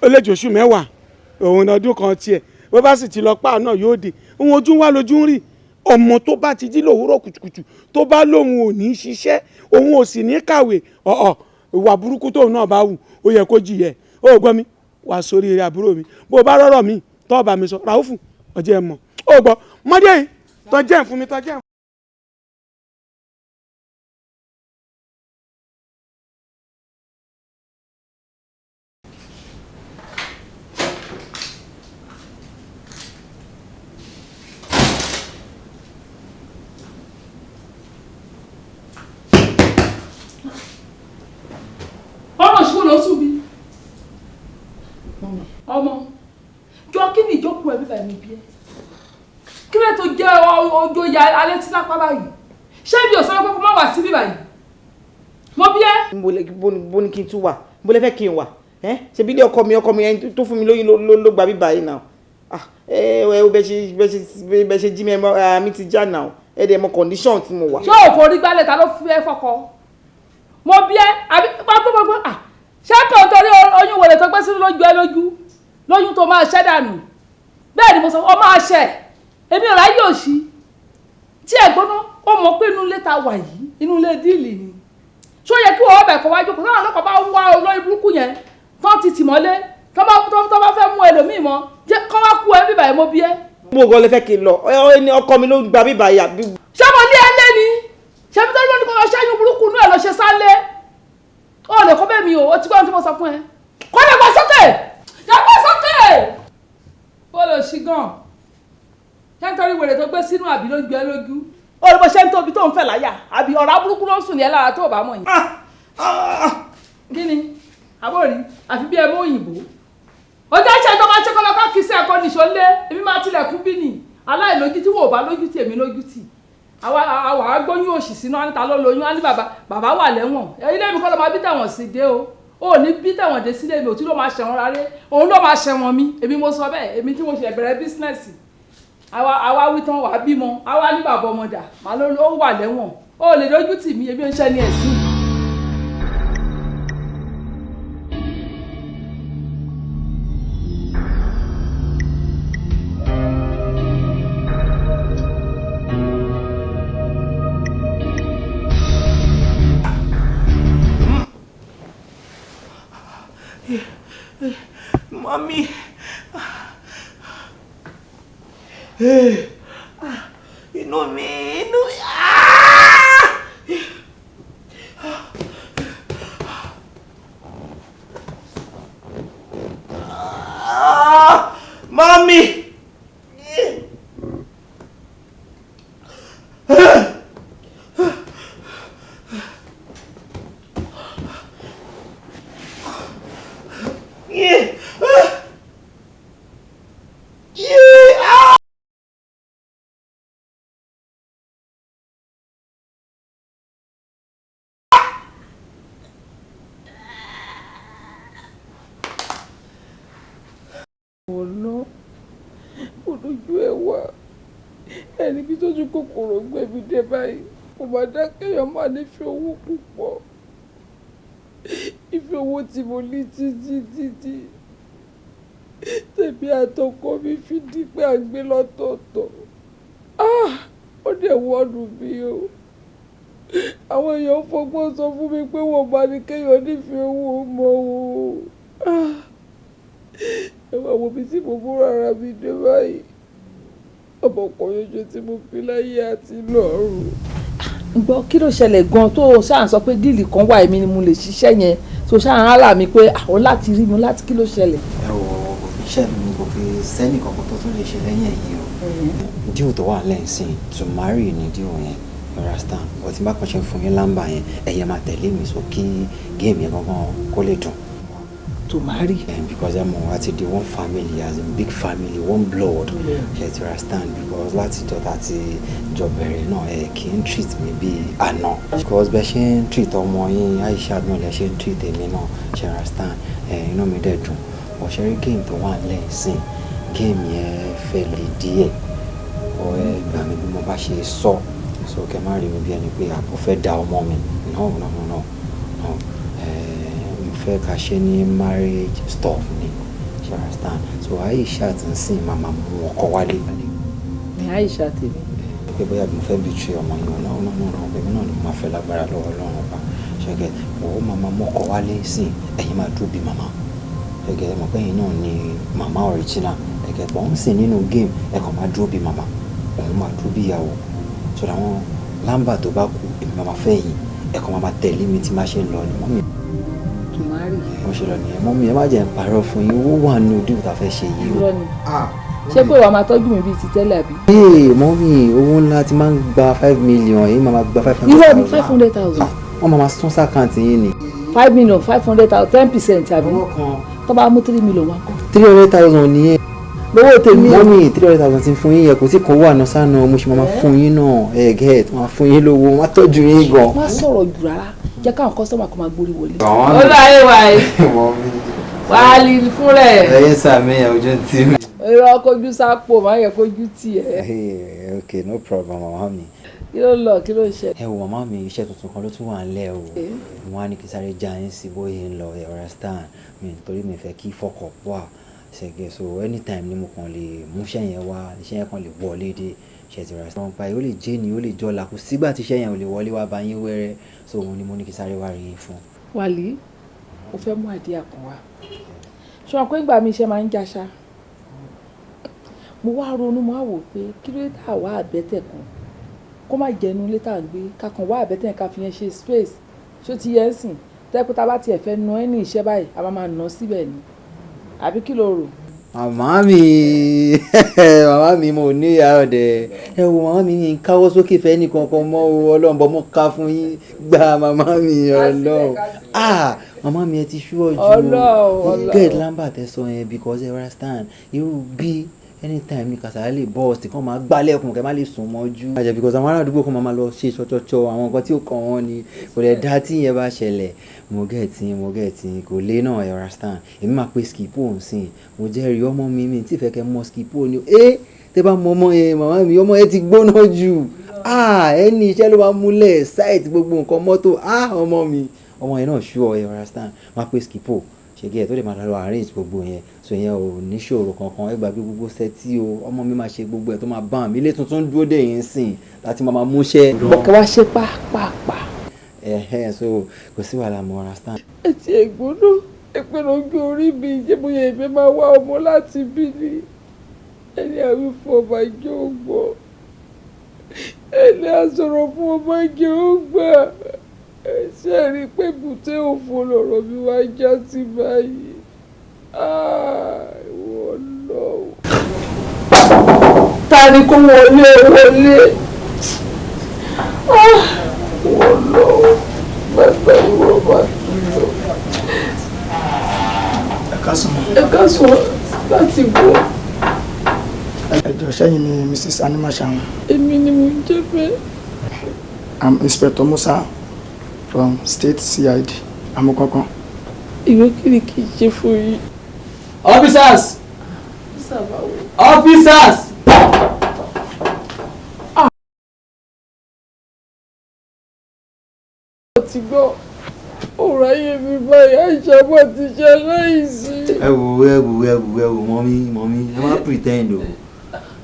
eléjì oṣù 10, òun ọdún kan tiẹ̀. Bó bá sì ti lọ páà náà yóò dé. Òun ojú wa lójú ń rí. Ọmọ tó bá ti jí lòwúrọ̀ kùtùkùtù, tó bá lóun ò ní ṣiṣẹ́, òun ò sì ní kàwé, ọ̀ọ̀ ìwà burúkú tóun náà bá wù, ó yẹ kó jìyẹ. Ó gbọ́ mi wà sórí eré àbúrò mi. Bó o bá rọ́rọ̀ mi tó bá mi sọ, Ràúfù ọjọ́ ẹ mọ̀. Ó gbọ́ mọ́dé yìí, tọ́jẹ́ fún mi, tọ́jẹ́. Ọ̀rọ̀ ṣùgbọ́n ló sùn bí. Ọmọ jọ, kí ni ìjókòó ẹ bíbá ẹni bí ẹ? Kí ló tó jẹ́ ọjọ́ ya alẹ́ tí lápá báyìí? Ṣé ibi ò sọ pé kó má wá sí bíbá yìí? Mo bí ẹ. Bó ní kí n tún wà? Bó lẹ fẹ́ kí n wà? Ṣe bí ilé ọkọ mi, ọkọ mi ẹni tó fún mi lóyún ló gba bíbá yìí náà. Ẹ ẹ bẹ ṣe jí mi, mi ti já náà, ẹ dẹ̀ mọ condition tí mo wà. Ṣé òfò orí gbálẹ̀ ta ló fi ẹ fọkọ? Mo bí ẹ àbí gbogbogbò? Ṣé kò torí oyún wèrè tó gbé sínú lójú ẹ lójú lóyún tó máa ṣẹ́ dànù? Bẹ́ẹ̀ ni mo sọ, ọ máa ṣẹ. Èmi ò ráyè òṣì tí ẹ gbóná. Ó mọ̀ pé inú ilé ta wà yìí, inú ilé díìlì ni. Ṣó yẹ kí wọ́n ọbẹ̀ kọ́ wájú kó táwọn ọlọ́kọ̀ bá wá olórí burúkú yẹn tán ti tì mọ́lé, tó bá fẹ́ mú ẹlòmíì mọ́ jẹ́ kọ́ wá kú ẹ bíbà ẹ. Mo bí ẹ. Mo gan lè fẹ́ kí n lọ, ọkọ mi ló gba bíbà yà. Ṣé mo ní ẹ lé ni? Ṣé bí tọ́jú ní kò lọ ṣẹ́yún burúkú inú ẹ̀ lọ ṣe sálé? Ó lè kó bẹ́ẹ̀ mi o. Ó ti gbọ́ ohun tí mo sọ fún ẹ. Kó lè gbọ́ sókè, yàgbọ́ sókè. Ó lè ṣí gan ṣé nítorí wèrè tó gbé sínú àbí ló ń gbé lójú? Ó lè bó ṣe ń tóbi tó ń fẹ̀ láyà, àbí ọ̀rá burúkú ló ń sùn ní ẹ lára tó bá mọ̀ yín. Kí ni àbórí àfi bí ẹ mú òyìnbó ọjọ́ ìṣe tó máa ṣe kọ́lọ́kọ́ kì í sí ẹ̀kọ́ nìṣó lé. Èmi máa tilẹ̀kùn bí nì aláìlójútì wò bá lójútì, èmi lójútì. Àwa agbóyún òṣì sínú àníta ló lóyún á ní bàbá bàbá wà lẹ́wọ̀n. Ilé mi kọ́ ló máa bí tẹ̀wọ̀n sí dé o. Ò ní bí tẹ̀wọ̀n dé sílé mi ò tí ló máa ṣẹ̀wọ̀n rárẹ̀, òun ló máa ṣẹ̀wọ̀n mi. Èmi mo sọ bẹ́ẹ̀, èmi tí mo ṣe bẹ̀rẹ̀ bísínẹ́sì. Àwa wí tán, wàá bímọ, àwa ní bàbá ọmọdà màá ló wà lẹ́wọ̀n. Ó lè lójú tì mí, èmi ò ń ṣe ní ẹ̀sìn. Mami. Inú mi, inú mi. Mami. Yeah. Yeah. tójú ẹ wá ẹni bí tójú kòkòrò gbẹ̀mí dé báyìí. Kò má dá kéèyàn má nífẹ̀ẹ́ owó púpọ̀. Ìfẹ́ owó tí mo ní títí títí tèmi àtọkọ mi fi di pé à ń gbé lọ́tọ̀ọ̀tọ̀. Ó dẹ̀ wọ́ọ̀nù mi o. Àwọn èèyàn fọgbọ́n sọ fún mi pé wọ́n bá ní kéèyàn nífẹ̀ẹ́ owó mọ́ o. Ẹ wá wo mi tí mo múra ara mi dé báyìí, ọmọkùnrin ojú tí mo fi láyé àti lọ́run. Gbọ́, kí ló ṣẹlẹ̀ gan-an tó o ṣáà ń sọ pé deal kan wà, èmi ni mo lè ṣiṣẹ́ yẹn, tó ṣáà ń hálà mi pé àwọn láti rí mi láti, kí ló ṣẹlẹ̀? Ẹ wo, iṣẹ́ mi kò fi sẹ́nì kankan tó tún lè ṣe lẹ́yìn ẹ̀yìn o. Deal tó wà lẹ́yìn sí to marry ni deal yẹn, you understand? But tí n bá kàn ṣe fún yín lámbà yẹn, ẹ̀yẹ máa tẹ̀lé mi, so kí game yẹn gangan kó lè dùn. To marry. Because ẹ mọ̀, àti di one family, as in big family, one blood, ṣe ti understand? Because láti jọ ta ti jọ bẹ̀rẹ̀ náà, ẹ kì í treat mi bí àná, because bẹ́ẹ̀ ṣe ń treat ọmọ yín Aisha náà lẹ ṣe ń treat èmi náà, ṣe understand? Ẹ inú mi dẹ̀ dùn. Ọ̀ṣẹ́rí game tó wà nílẹ̀ sìn, game yẹn fẹ́ le díẹ̀ ọ. Ẹ gbà mí bí mo bá ṣe sọ, so kẹ má rí mi bí ẹni pé àbò fẹ́ da ọmọ mi. No, no, no, no, no. Mo fẹ́ ká ṣe ní marriage stuff ni, ṣe understand? So Aisha ti ń sìn máa mú ọkọ wálé. Ní Aisha tèmi. Pé bóyá mo fẹ́ betray ọmọ yìí? No, no, no, no. Èmi náà ni mo máa fẹ́ lágbára lọ́wọ́ Ọlọ́run Ọba. Ṣẹ́gẹ̀ ó máa mú ọkọ wálé sìn, ẹ̀yin máa dúró bí màmá. Ṣẹ́gẹ̀ ẹ mọ̀ pé ẹ̀yin náà ni màmá original. Ẹ̀gẹ̀ pọ̀ ń sìn nínú game, ẹ kàn máa dúró bí màmá, òun máa dúró bí ìyàwó. So àwọn lámbà tó bá kú, èmi máa fẹ́ yín, ẹ kàn máa tẹ̀lé mi tí má ṣe ń lọ ni, mummy. To marry. Mo ṣe lọ nìyẹn, mummy. Ẹ má jẹ́ ń parọ́ fún yín, owó wà nínú deal tá a fẹ́ ṣe yìí o. Irọ́ ni. Ṣé pé wàá máa tọ́jú mi bíi ti tẹ́lẹ̀ àbí? Ee, mummy, owó ńlá ti máa ń gba 5 million, èyí máa gba 500 Irọ́ ni. thousand. 500,000? Wọ́n máa sún sí account yín ni. 5,500,000, 10% àbí? Tó bá mú 3 million wá kọ́? 300,000 nìyẹn. Lówó tèmi. Mummy, 300,000 ti fún yín yẹn, kò tí kò wà náà sánà, mo ṣe máa fún yín náà. Ẹ get, máa fún yín lówó, máa tọ́jú yín gan. Má sọ̀rọ̀ jù rárá, jẹ́ káwọn customer kan máa gbórí wọlé. Àwọn Ó láyé wa yìí. Mummy. Wàá lè fún rẹ̀. Ẹyẹ sàmì ẹ, ojú tí mi. Irọ́, kojú sápò, má yẹ kojú tì ẹ́. Okay, no problem, màmá mi. Kí ló ń lọ? Kí ló ń ṣe? Ẹ wo, màmá mi, iṣẹ́ tuntun kan ló tún wà ńlẹ̀ o. Mo wá ní kí sáré já yín sí bóyá ń lọ, ẹ understand mi, nítorí mi fẹ́ kí fọkọ̀ wà ṣẹ̀gẹ̀. So anytime ni mo kàn lè mú iṣẹ́ yẹn wá, iṣẹ́ yẹn kàn lè wọlé dé, ṣe ti ra pa ó lè jẹ́ ni, ó lè jọ́la, kò sígbà tí iṣẹ́ yẹn ò lè wọlé wá bá yín wẹ́rẹ́. So òun ni mo ní kí sáré wá rí yín fún. Wàlí, mo fẹ́ mú idea kan wá. Ṣé wọn pé ìgbà mi iṣẹ́ máa ń jáṣá? Mo wá ronú, mo wá wò pé kí ló dé tá a wá àbẹ́tẹ̀ kan kó má jẹnu ilé tá à ń gbé, ká kàn wá àbẹ́tẹ̀, ká fi yẹn ṣe space. Ṣó ti yẹ ń sìn tẹ́kù tá a bá tiẹ̀ fẹ́ nu ẹ́ ní iṣẹ́ báyìí, a máa máa nà síbẹ̀ ni, àbí kí ló rò? Màmá mi, màmá mi, mo ní ìyá ọ̀dẹ̀. Ẹ wo, màmá mi, ní káwọ́ sókè fẹ́ ní kankan mọ́ o. Ọlọ́run bọ́ mọ́ ká fún yín gbà, màmá mi. Ọlọ́run, ah, màmá mi, ẹ ti ṣú ọ̀jù. Ọlọ́run, get Ọlọ́run. Lamba tẹ sọ yẹn, because ẹ understand, irú bí anytime ní kàsálà lè burst, kàn máa gbálẹ̀kùn, kẹ́ má lè sùn mọ́jú. Àjẹ́ because àwọn ará àdúgbò kan máa lọ ṣe ṣọṣọṣọ àwọn nǹkan tí ó kàn wọ́n ni, kò lè dá tí ìyẹn bá ṣẹlẹ̀. Mo get yín, mo get yín, kò lé náà, ẹ understand. Èmi máa pe Skipo nsìn. Mo jẹ́rìí ọmọ mi, mi tí fẹ́ kẹ́ mọ Skipo ni. Ẹ tẹ́ bá mọ ọmọ yẹn, màmá mi, ọmọ yẹn ti gbóná jù. Ah, ẹni iṣẹ́ ló máa múlẹ̀ site, gbogbo nǹkan mọ́tò. Ah, ọmọ mi, ọmọ yẹn náà ṣú ọ, ẹ understand. Máa pe Skipo ṣègé ẹ tó lè máa lọ arrange gbogbo yẹn, so yẹn ò níṣòro kankan. Ẹ gbàgbé gbogbo sẹ́tí o, ọmọ mi máa ṣe gbogbo ẹ̀ tó máa bá mi. Ilé tuntun dúró dè yín sìn láti máa múṣẹ́. Bọ̀kẹ́ wá ṣe pàápàá. Ẹ̀hẹ́, so kò sí wàhálà, mo understand. Etí ẹ̀gbọ́n ìpinnu ojú orí mi ṣé bóyá èmi máa wá ọmọ láti bí ni. Ẹni àwí fún ọba jẹ́ ògbọ́, ẹni àsọ̀rọ̀ fún ọba jẹ́ ògbà. Ẹ ṣe rí i pé bùtẹ́ òfo lọ̀rọ̀ mi wá já sí báyìí. Ìwọ lọ. Ta ni kó wọlé wọlé? Ìwọ lọ bàbá, ìwọ bá tún lọ. Ẹ káàsán. Ẹ káàsán, láti bọ̀. Ẹ jọ̀ọ́, ṣẹ́yìn ni Mrs. Animashaun? Èmi ni mo ń jẹ́ bẹ́ẹ̀. I'm Inspector Musa from State CID Amukankan. Ìwé kí ni kì í ṣe fún yín? Officers! Sábàwò. Officers! ti gbọ́ ọ̀rọ̀ ayé mi báyìí, Aisha bá ti ṣe aláìsí. Ẹ wo, ẹ wo, ẹ wo, ẹ wo, mummy, mummy, ẹ má pretend o,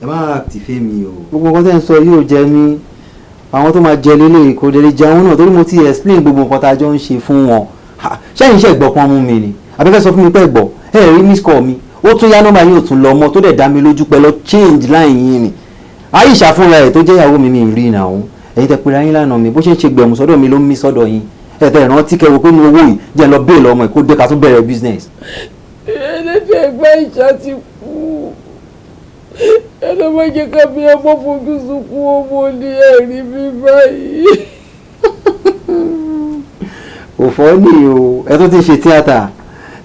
ẹ má act fẹ́mi o. Gbogbo nǹkan tẹ́ ń sọ yóò jẹ mí. Àwọn tó máa jẹ lélẹ̀ kò dé lè jẹun náà, torí mo ti explain gbogbo nǹkan tá a jọ ń ṣe fún wọn. Ṣẹ́yìn iṣẹ́ ìgbọ̀pọ̀ mú mi ni àbẹ́fẹ́ sọ fún mi pé ẹ̀gbọ́ ẹ rí miss call mi, ó tún yá, nọ́mbà yóò tún lọ mọ́, tó dẹ̀ dá mi lójú pé lọ change line yín ni. Aisha fúnra ẹ̀ tó jẹ́ ìyàwó mi, mi rí ìnà òun. Ẹ̀yin tẹ pera yín lánàá mi, bó ṣe ń ṣe gbẹ̀mù sọ́dọ̀ mi ló ń mí sọ́dọ̀ yín. Ẹ̀ tẹ ìrántí kẹwò pé inú owó yìí jẹ́ lọ bẹ́ẹ̀ lọ́mọ ẹ̀ kó dé ká tún bẹ̀rẹ̀ business. Ẹlẹ́dẹ̀ ẹgbẹ́ Aisha ti kú, ẹlẹ́ má jẹ́ ká bí ọmọ fojú sunkún ọmọ ní ẹ̀rí mi báyìí. Kò fọ́ ní o, ẹ tó ti ń ṣe tíátà,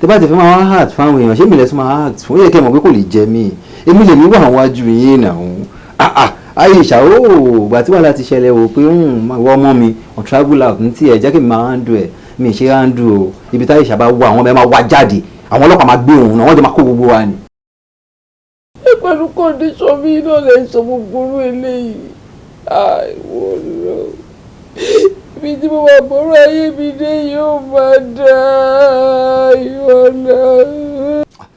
tẹ bá ti fi máa wá act fáwọn èèyàn, ṣé mi lẹ tún máa act fún? Ó yẹ kẹ́ mọ̀ pé kò lè jẹ mí, èmi lèmi wà wájú yín náà. Aisha ó gbà tí wàhálà ti ṣẹlẹ̀ wò pé ìwọ ọmọ mi on travel out ní tiẹ̀, jẹ́ kí mi máa handle ẹ̀. Mi ṣe handle o. Ibi tí Aisha bá wà, àwọn ọmọ ẹ máa wá jáde, àwọn ọlọ́pàá máa gbé òun náà, wọ́n jọ máa kó gbogbo wa ni. Ẹ pẹ̀lú condition mi náà lè sọ gbogbo orú eléyìí. Àìwọ lọ ibi tí mo máa bọ̀rọ̀ ayé mi dé yóò máa dá ìwọ lọ.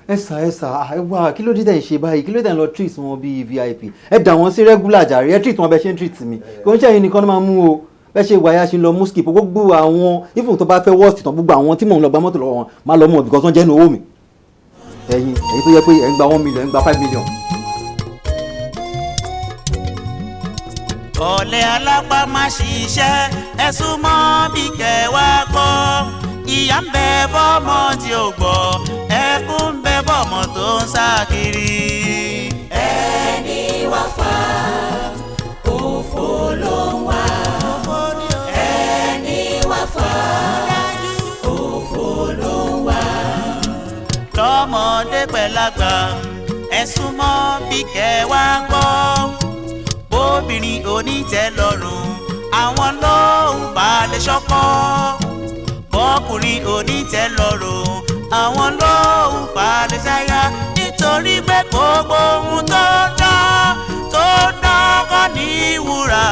Ẹ sà, ẹ sà, ẹ wá, kí ló dé tẹ̀ ń ṣe báyìí? Kí ló dé tẹ̀ ń lọ treat wọn bíi VIP? Ẹ dà wọ́n sí regular jàre, ẹ treat wọn bẹ́ẹ̀ ṣe ń treat mi. Kò ń ṣe ẹ̀yin nìkan ló máa mú o. Bẹ́ẹ̀ ṣe wáyà ṣe ń lọ mú skip gbogbo àwọn, even tó bá fẹ́ worst tán, gbogbo àwọn tí mò ń lọ gba mọ́tò lọ́wọ́ wọn máa lọ mú wọn because wọ́n jẹ́ nu owó mi. Ẹ̀yin tó yẹ pé ẹ̀ ń gba 1 million, ẹ̀ ń gba 5 million. Ọ̀lẹ alápá má ṣiṣẹ́, ẹ súnmọ́ bí kẹwàá gbọ́. Ìyà ń bẹ fọ́mọ tí ò gbọ́, ẹkún ń bẹ fọ́mọ tó ń sá kiri. Ẹni wá fà òfò ló ń wá, ẹni wá fà òfò ló ń wá. Lọ́mọdé pẹ̀lágbà, ẹ súnmọ́ bí kẹwàá gbọ́. Bóbìnrin onítẹ̀lọ́rùn, àwọn ló ń falẹ̀ ṣọ́kọ́. Bọ́kùnrin onítẹ̀lọ́rùn, àwọn ló ń falẹ̀ ṣáyà, nítorí pé gbogbo ohun tó dán tó dán kọ́ ní wúrà.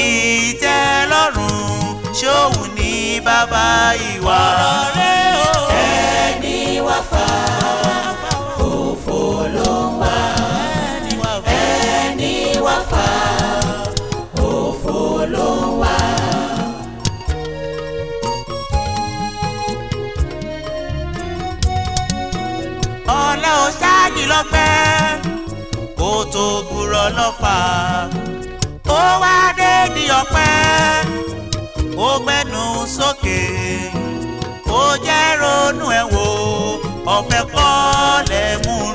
Ìtẹ́lọ́rùn ṣóhun ní bàbá ìwà. Ẹni wá fà òfò ló ń wá, ẹni wá fà òfò ló ń wá. Ọ̀la ò ṣáàjì lọ́pẹ́ kó tó gbúrọ̀ lọ́fà, ó wá dé di ọpẹ́, ó gbẹ́nu sókè, ó jẹ́ ronú ẹ̀ wò, ọ̀fẹ́ kọ́ lẹ̀.